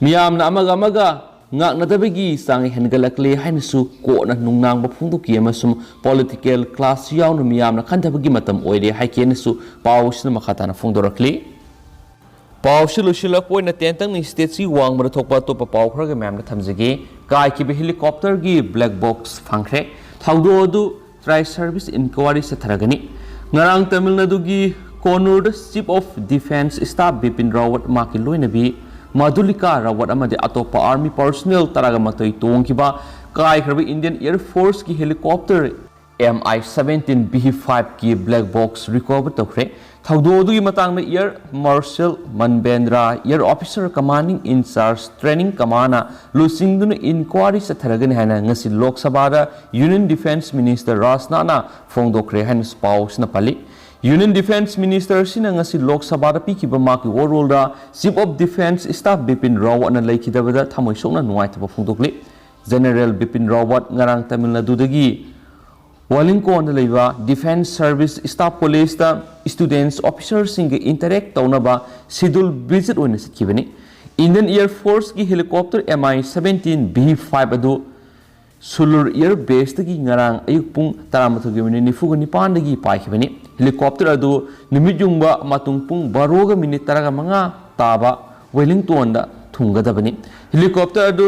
ꯃꯤꯌꯥꯝꯅ ꯑꯃꯒ ꯑꯃꯒ ꯉꯥꯛꯅꯗꯕꯒꯤ ꯆꯥꯡ ꯍꯦꯟꯒꯠꯂꯛꯂꯦ ꯍꯥꯏꯅꯁꯨ ꯀꯣꯔꯠꯅ ꯅꯨꯡꯅꯥꯡꯕ ꯐꯣꯡꯗꯣꯛꯈꯤ ꯑꯃꯁꯨꯡ ꯄꯣꯂꯤꯇꯤꯀꯦꯜ ꯀ꯭ꯂꯥꯁ ꯌꯥꯎꯅ ꯃꯤꯌꯥꯝꯅ ꯈꯟꯊꯕꯒꯤ ꯃꯇꯝ ꯑꯣꯏꯔꯦ ꯍꯥꯏꯈꯤ ꯍꯥꯏꯅꯁꯨ ꯄꯥꯎ ꯑꯁꯤꯅ ꯃꯈꯥ ꯇꯥꯅ ꯐꯣꯡꯗꯣꯔꯛꯂꯤ꯫ ꯄꯥꯎꯁꯤ ꯂꯣꯏꯁꯤꯜꯂꯛꯄ ꯑꯣꯏꯅ ꯇꯦꯟꯇꯪꯅ ꯁ꯭ꯇꯦꯠꯁꯤ ꯋꯥꯡꯃꯗ ꯊꯣꯛꯄ ꯑꯇꯣꯞꯄ ꯄꯥꯎ ꯈꯔꯒ ꯃꯌꯥꯝꯗ ꯊꯝꯖꯒꯦ꯫ ꯀꯥꯏꯈꯤꯕ ꯍꯦꯂꯤꯀꯣꯞꯇꯔꯒꯤ ꯕ꯭ꯂꯦꯛ ꯕꯣꯛꯁ ꯐꯪꯈ꯭ꯔꯦ꯫ ꯊꯧꯗꯣꯛ ꯑꯗꯨ ꯇ꯭ꯔꯥꯏ ꯁꯔꯚꯤꯁ ꯏꯟꯀ꯭ꯋꯥꯔꯤ ꯆꯠꯊꯔꯒꯅꯤ꯫ ꯉꯔꯥꯡ ꯇꯥꯃꯤꯜ ꯅꯥꯗꯨꯒꯤ ꯀꯣꯅꯨꯔꯗ chief of defence staff Bipin Rawat, ꯃꯍꯥꯛꯀꯤ ꯂꯣꯏꯅꯕꯤ ꯃꯥꯗꯨꯂꯤꯀꯥ ꯔꯥꯋꯠ ꯑꯃꯗꯤ ꯑꯇꯣꯞꯄ ꯑꯥꯔꯃꯤ ꯄꯔꯁꯣꯅꯦꯜ ꯇꯔꯥꯒ ꯃꯥꯊꯣꯏ ꯇꯣꯡꯈꯤꯕ ꯀꯥꯏꯈ꯭ꯔꯕ ꯏꯟꯗꯤꯌꯟ ꯑꯦꯌꯔ ꯐꯣꯔꯁꯀꯤ ꯍꯦꯂꯤꯀꯣꯞꯇꯔ ꯑꯦꯝ ꯑꯥꯏ ꯁꯕꯦꯟꯇꯤꯟ ꯚꯤ ꯐꯥꯏꯚꯀꯤ ꯕ꯭ꯂꯦꯛ ꯕꯣꯛꯁ ꯔꯤꯀꯣꯚꯔ ꯇꯧꯈ꯭ꯔꯦ꯫ ꯊꯧꯗꯣꯛ ꯑꯗꯨꯒꯤ ꯃꯇꯥꯡꯗ air martial ꯃꯟꯕꯦꯟꯗ꯭ꯔꯥ, air officer commanding ꯏꯟ ꯆꯥꯔꯖ ꯇ꯭ꯔꯦꯅꯤꯡ ꯀꯃꯥꯟꯅ ꯂꯨꯆꯤꯡꯗꯨꯅ ꯏꯟꯀ꯭ꯋꯥꯔꯤ ꯆꯠꯊꯔꯒꯅꯤ ꯍꯥꯏꯅ ꯉꯁꯤ ꯂꯣꯛ ꯁꯚꯥꯗ ꯌꯨꯅꯤꯌꯟ ꯗꯤꯐꯦꯟꯁ ꯃꯤꯅꯤꯁꯇꯔ ꯔꯥꯖꯅꯥꯊꯅ ꯐꯣꯡꯗꯣꯛꯈ꯭ꯔꯦ ꯍꯥꯏꯅ ꯄꯥꯎ ꯑꯁꯤꯅ ꯄꯜꯂꯤ꯫ ꯌꯨꯅꯤꯌꯟ ꯗꯤꯐꯦꯟꯁ ꯃꯤꯅꯤꯁꯇꯔ ꯑꯁꯤꯅ ꯉꯁꯤ ꯂꯣꯛ ꯁꯚꯥꯗ ꯄꯤꯈꯤꯕ ꯃꯍꯥꯛꯀꯤ ꯋꯥꯔꯣꯜꯗ chief of defence staff Bipin ꯔꯥꯋꯠꯅ ꯂꯩꯈꯤꯗꯕꯗ ꯊꯃꯣꯏ ꯁꯣꯛꯅ ꯅꯨꯡꯉꯥꯏꯇꯕ ꯐꯣꯡꯗꯣꯛꯂꯤ꯫ ꯖꯦꯅꯔꯦꯜ ꯕꯤꯄꯤꯟ ꯔꯥꯋꯠ ꯉꯔꯥꯡ ꯇꯥꯃꯤꯜ ꯅꯥꯗꯨꯗꯒꯤ ꯋꯦꯂꯤꯡꯀꯣꯟꯗ ꯂꯩꯕ ꯗꯤꯐꯦꯟꯁ ꯁꯔꯚꯤꯁ ꯁ꯭ꯇꯥꯐ ꯀꯣꯂꯦꯖꯇ ꯁ꯭ꯇꯨꯗꯦꯟꯠꯁ ꯑꯣꯐꯤꯁꯔꯁꯤꯡꯒ ꯏꯟꯇꯔꯦꯛ ꯇꯧꯅꯕ ꯁꯤꯗꯨꯜ ꯚꯤꯖꯤꯠ ꯑꯣꯏꯅ ꯆꯠꯈꯤꯕꯅꯤ꯫ ꯏꯟꯗꯤꯌꯟ ꯑꯦꯌꯔ ꯐꯣꯔꯁꯀꯤ ꯍꯦꯂꯤꯀꯣꯞꯇꯔ ꯑꯦꯝ ꯑꯥꯏ ꯁꯕꯦꯟꯇꯤꯟ ꯚꯤ ꯐꯥꯏꯚ ꯑꯗꯨ ꯁꯨꯂꯨꯔ ꯑꯦꯌꯔ ꯕꯦꯁꯇꯒꯤ ꯉꯔꯥꯡ ꯑꯌꯨꯛ ꯄꯨꯡ ꯇꯔꯥꯃꯥꯊꯣꯏꯒꯤ ꯃꯤꯅꯤꯠ ꯅꯤꯐꯨꯒ ꯅꯤꯄꯥꯟꯗꯒꯤ ꯄꯥꯏꯈꯤꯕꯅꯤ꯫ ꯍꯦꯂꯤꯀꯣꯞꯇꯔ ꯑꯗꯨ ꯅꯨꯃꯤꯠ ꯌꯨꯡꯕ ꯃꯇꯨꯡ ꯄꯨꯡ ꯕꯥꯔꯣꯒ ꯃꯤꯅꯤꯠ ꯇꯔꯥꯒ ꯃꯉꯥ ꯇꯥꯕ ꯋꯦꯂꯤꯡꯇꯣꯟꯗ ꯊꯨꯡꯒꯗꯕꯅꯤ꯫ ꯍꯦꯂꯤꯀꯣꯞꯇꯔ ꯑꯗꯨ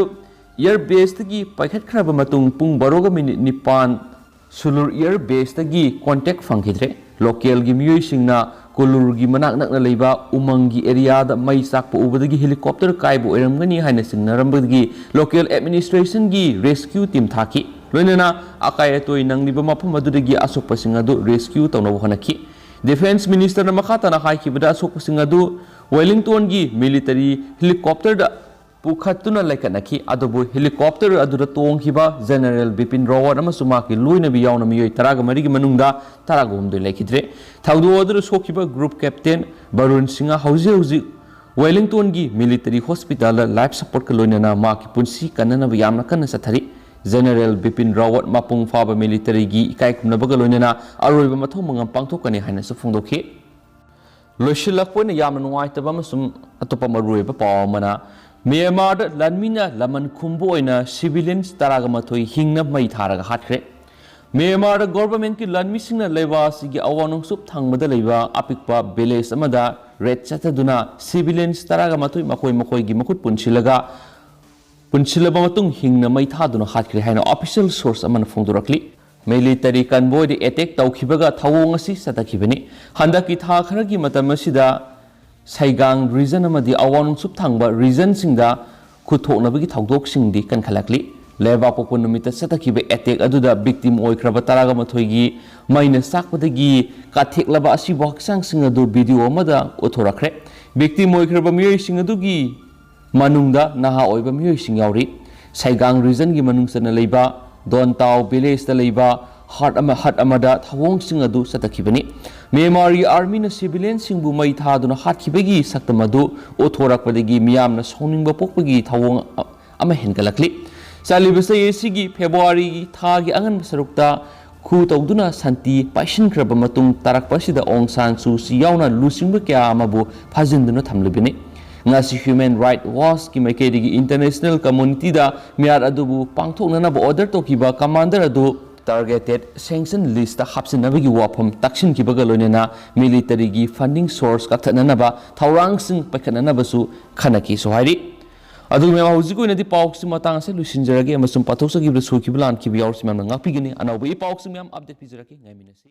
ꯑꯦꯌꯔ ꯕꯦꯁꯇꯒꯤ ꯄꯥꯏꯈꯠꯈ꯭ꯔꯕ ꯃꯇꯨꯡ ꯄꯨꯡ ꯕꯥꯔꯣꯒ ꯃꯤꯅꯤꯠ ꯅꯤꯄꯥꯟ ꯁꯨꯂꯨꯔ ꯑꯦꯌꯔ ꯕꯦꯁꯇꯒꯤ ꯀꯣꯟꯇꯦꯛ ꯐꯪꯈꯤꯗ꯭ꯔꯦ꯫ ꯂꯣꯀꯦꯜꯒꯤ ꯃꯤꯑꯣꯏꯁꯤꯡꯅ ꯀꯨꯂꯨꯔꯒꯤ ꯃꯅꯥꯛ ꯅꯛꯅ ꯂꯩꯕ ꯎꯃꯪꯒꯤ ꯑꯦꯔꯤꯌꯥꯗ ꯃꯩ ꯆꯥꯛꯄ ꯎꯕꯗꯒꯤ ꯍꯦꯂꯤꯀꯣꯞꯇꯔ ꯀꯥꯏꯕ ꯑꯣꯏꯔꯝꯒꯅꯤ ꯍꯥꯏꯅ ꯆꯤꯡꯅꯔꯝꯕꯗꯒꯤ ꯂꯣꯀꯦꯜ ꯑꯦꯗꯃꯤꯅꯤꯁꯇ꯭ꯔꯦꯁꯟꯒꯤ ꯔꯦꯁꯀ꯭ꯌꯨ ꯇꯤꯝ ꯊꯥꯈꯤ꯫ ꯂꯣꯏꯅꯅ ꯑꯀꯥꯏ ꯑꯇꯣꯏ ꯅꯪꯂꯤꯕ ꯃꯐꯝ ꯑꯗꯨꯗꯒꯤ ꯑꯁꯣꯛꯄꯁꯤꯡ ꯑꯗꯨ ꯔꯦꯁꯀ꯭ꯌꯨ ꯇꯧꯅꯕ ꯍꯣꯠꯅꯈꯤ꯫ ꯗꯤꯐꯦꯟꯁ ꯃꯤꯅꯤꯁꯇꯔꯅ ꯃꯈꯥ ꯇꯥꯅ ꯍꯥꯏꯈꯤꯕꯗ ꯑꯁꯣꯛꯄꯁꯤꯡ ꯑꯗꯨ ꯋꯦꯂꯤꯡꯇꯣꯟꯒꯤ ꯃꯤꯂꯤꯇꯔꯤ ꯍꯦꯂꯤꯀꯣꯞꯇꯔꯗ ꯄꯨꯈꯠꯇꯨꯅ ꯂꯩꯈꯠꯅꯈꯤ꯫ ꯑꯗꯨꯕꯨ helicopter ꯑꯗꯨꯗ ꯇꯣꯡꯈꯤꯕ General ꯕꯤꯄꯤꯟ ꯔꯥꯋꯠ ꯑꯃꯁꯨꯡ ꯃꯍꯥꯛꯀꯤ ꯂꯣꯏꯅꯕꯤ ꯌꯥꯎꯅ ꯃꯤꯑꯣꯏ ꯇꯔꯥꯒ ꯃꯔꯤꯒꯤ ꯃꯅꯨꯡꯗ ꯇꯔꯥꯒ ꯍꯨꯝꯗꯣꯏ ꯂꯩꯈꯤꯗ꯭ꯔꯦ꯫ ꯊꯧꯗꯣꯛ ꯑꯗꯨꯗ ꯁꯣꯛꯈꯤꯕ group captain ꯕꯔꯨꯟ ꯁꯤꯡꯍ ꯍꯧꯖꯤꯛ ꯍꯧꯖꯤꯛ ꯋꯦꯂꯤꯡꯇꯣꯟꯒꯤ military hospitalꯗ life supportꯀ ꯂꯣꯏꯅꯅ ꯃꯍꯥꯛꯀꯤ ꯄꯨꯟꯁꯤ ꯀꯟꯅꯅꯕ ꯌꯥꯝꯅ ꯀꯟꯅ ꯆꯠꯊꯔꯤ꯫ General ꯕꯤꯄꯤꯟ ꯔꯥꯋꯠ ꯃꯄꯨꯡ ꯐꯥꯕ militaryꯒꯤ ꯏꯀꯥꯏ ꯈꯨꯝꯅꯕꯒ ꯂꯣꯏꯅꯅ ꯑꯔꯣꯏꯕ ꯃꯊꯧ ꯃꯉꯝ ꯄꯥꯡꯊꯣꯛꯀꯅꯤ ꯍꯥꯏꯅꯁꯨ ꯐꯣꯡꯗꯣꯛꯈꯤ꯫ ꯂꯣꯏꯁꯤꯜꯂꯛꯄ ꯑꯣꯏꯅ ꯌꯥꯝꯅ ꯅꯨꯡꯉꯥꯏꯇꯕ ꯑꯃꯁꯨꯡ ꯑꯇꯣꯞꯄ ꯃꯔꯨꯑꯣꯏꯕ ꯄꯥꯎ ꯑꯃꯅ, ꯃ꯭ꯌꯥꯟꯃꯥꯔꯗ ꯂꯥꯟꯃꯤꯅ ꯂꯃꯟ ꯈꯨꯝꯕ ꯑꯣꯏꯅ civilians ꯇꯔꯥꯒ ꯃꯥꯊꯣꯏ ꯍꯤꯡꯅ ꯃꯩ ꯊꯥꯔꯒ ꯍꯥꯠꯈ꯭ꯔꯦ꯫ ꯃ꯭ꯌꯥꯟꯃꯥꯔꯗ governmentꯀꯤ ꯂꯥꯟꯃꯤꯁꯤꯡꯅ ꯂꯩꯕꯥꯛ ꯑꯁꯤꯒꯤ ꯑꯋꯥꯡ ꯅꯣꯡꯆꯨꯞ ꯊꯪꯕꯗ ꯂꯩꯕ ꯑꯄꯤꯛꯄ village ꯑꯃꯗ raid ꯆꯠꯊꯗꯨꯅ civilians ꯇꯔꯥꯒ ꯃꯥꯊꯣꯏ ꯃꯈꯣꯏ ꯃꯈꯣꯏꯒꯤ ꯃꯈꯨꯠ ꯄꯨꯟꯁꯤꯜꯂꯒ ꯄꯨꯟꯁꯤꯜꯂꯕ ꯃꯇꯨꯡ ꯍꯤꯡꯅ ꯃꯩ ꯊꯥꯗꯨꯅ ꯍꯥꯠꯈ꯭ꯔꯦ ꯍꯥꯏꯅ official source ꯑꯃꯅ ꯐꯣꯡꯗꯣꯔꯛꯂꯤ꯫ Military convoyꯗ attack ꯇꯧꯈꯤꯕꯒ ꯊꯧꯑꯣꯡ ꯑꯁꯤ ꯆꯠꯊꯈꯤꯕꯅꯤ꯫ ꯍꯟꯗꯛꯀꯤ ꯊꯥ ꯈꯔꯒꯤ ꯃꯇꯝ ꯑꯁꯤꯗ ꯁꯩꯒꯥꯡ region ꯑꯃꯗꯤ ꯑꯋꯥꯡ ꯅꯣꯡꯆꯨꯞ ꯊꯪꯕ regionꯁꯤꯡꯗ ꯈꯨꯠꯊꯣꯛꯅꯕꯒꯤ ꯊꯧꯗꯣꯛꯁꯤꯡꯗꯤ ꯀꯟꯈꯠꯂꯛꯂꯤ꯫ ꯂꯩꯕꯥꯛꯄꯣꯛꯄ ꯅꯨꯃꯤꯠꯇ ꯆꯠꯊꯈꯤꯕ attack ꯑꯗꯨꯗ victim ꯑꯣꯏꯈ꯭ꯔꯕ ꯇꯔꯥꯒ ꯃꯥꯊꯣꯏꯒꯤ ꯃꯩꯅ ꯆꯥꯛꯄꯗꯒꯤ ꯀꯥꯊꯦꯛꯂꯕ ꯑꯁꯤꯕ ꯍꯛꯆꯥꯡꯁꯤꯡ ꯑꯗꯨ video ꯑꯃꯗ ꯎꯠꯊꯣꯔꯛꯈ꯭ꯔꯦ꯫ Victim ꯑꯣꯏꯈ꯭ꯔꯕ ꯃꯤꯑꯣꯏꯁꯤꯡ ꯑꯗꯨꯒꯤ ꯃꯅꯨꯡꯗ ꯅꯍꯥ ꯑꯣꯏꯕ ꯃꯤꯑꯣꯏꯁꯤꯡ ꯌꯥꯎꯔꯤ꯫ ꯁꯩꯒꯥꯡ regionꯒꯤ ꯃꯅꯨꯡ ꯆꯟꯅ ꯂꯩꯕ ꯗꯣꯟꯇꯥꯎ villageꯇ ꯂꯩꯕ hut ꯑꯃ, hut ꯑꯃꯗ ꯊꯧꯑꯣꯡꯁꯤꯡ ꯑꯗꯨ ꯆꯠꯊꯈꯤꯕꯅꯤ꯫ ꯃ꯭ꯌꯥꯟꯃꯥꯔꯒꯤ armyꯅ civilianꯁꯤꯡꯕꯨ ꯃꯩ ꯊꯥꯗꯨꯅ ꯍꯥꯠꯈꯤꯕꯒꯤ ꯁꯛꯇꯝ ꯑꯗꯨ ꯎꯠꯊꯣꯔꯛꯄꯗꯒꯤ ꯃꯤꯌꯥꯝꯅ ꯁꯥꯎꯅꯤꯡꯕ ꯄꯣꯛꯄꯒꯤ ꯊꯧꯑꯣꯡ ꯑ-, ꯑꯃ ꯍꯦꯟꯒꯠꯂꯛꯂꯤ꯫ ꯆꯠꯂꯤꯕ ꯆꯍꯤ ꯑꯁꯤꯒꯤ Februaryꯒꯤ ꯊꯥꯒꯤ ꯑꯉꯟꯕ ꯁꯔꯨꯛꯇ coup ꯇꯧꯗꯨꯅ ꯁꯥꯟꯇꯤ ꯄꯥꯏꯁꯤꯟꯈ꯭ꯔꯕ ꯃꯇꯨꯡ ꯇꯥꯔꯛꯄ ꯑꯁꯤꯗ ꯑꯣꯡ ꯁꯥꯟ ꯁꯨ ꯆꯤ ꯌꯥꯎꯅ ꯂꯨꯆꯤꯡꯕ ꯀꯌꯥ ꯑꯃꯕꯨ ꯐꯥꯖꯤꯟꯗꯨꯅ ꯊꯝꯂꯤꯕꯅꯤ꯫ ꯉꯁꯤ Human Rights Watchꯀꯤ ꯃꯥꯏꯀꯩꯗꯒꯤ international communityꯗ ꯃꯤꯍꯥꯠ ꯑꯗꯨꯕꯨ ꯄꯥꯡꯊꯣꯛꯅꯅꯕ order ꯇꯧꯈꯤꯕ commander ꯑꯗꯨ targeted sanction listꯇ ꯍꯥꯞꯆꯤꯟꯅꯕꯒꯤ ꯋꯥꯐꯝ ꯇꯥꯛꯁꯤꯟꯈꯤꯕꯒ ꯂꯣꯏꯅꯅ militaryꯒꯤ funding source ꯀꯛꯊꯠꯅꯅꯕ ꯊꯧꯔꯥꯡꯁꯤꯡ ꯄꯥꯏꯈꯠꯅꯅꯕꯁꯨ ꯈꯟꯅꯈꯤꯁꯨ ꯍꯥꯏꯔꯤ꯫ ꯑꯗꯨꯒ ꯃꯌꯥꯝ, ꯍꯧꯖꯤꯛ ꯑꯣꯏꯅꯗꯤ ꯄꯥꯎꯁꯤ ꯃꯇꯥꯡ ꯑꯁꯤꯗ ꯂꯣꯏꯁꯤꯟꯖꯔꯒꯦ ꯑꯃꯁꯨꯡ ꯄꯥꯊꯣꯛꯆꯈꯤꯕꯗ ꯁꯣꯏꯈꯤꯕ ꯂꯥꯟꯈꯤꯕ ꯌꯥꯎꯔꯁꯨ ꯃꯌꯥꯝꯅ ꯉꯥꯛꯄꯤꯒꯅꯤ꯫ ꯑꯅꯧꯕ ꯏ ꯄꯥꯎꯁꯤꯡ ꯃꯌꯥꯝ update ꯄꯤꯖꯔꯛꯀꯦ, ꯉꯥꯏꯃꯤꯟꯅꯁꯤ꯫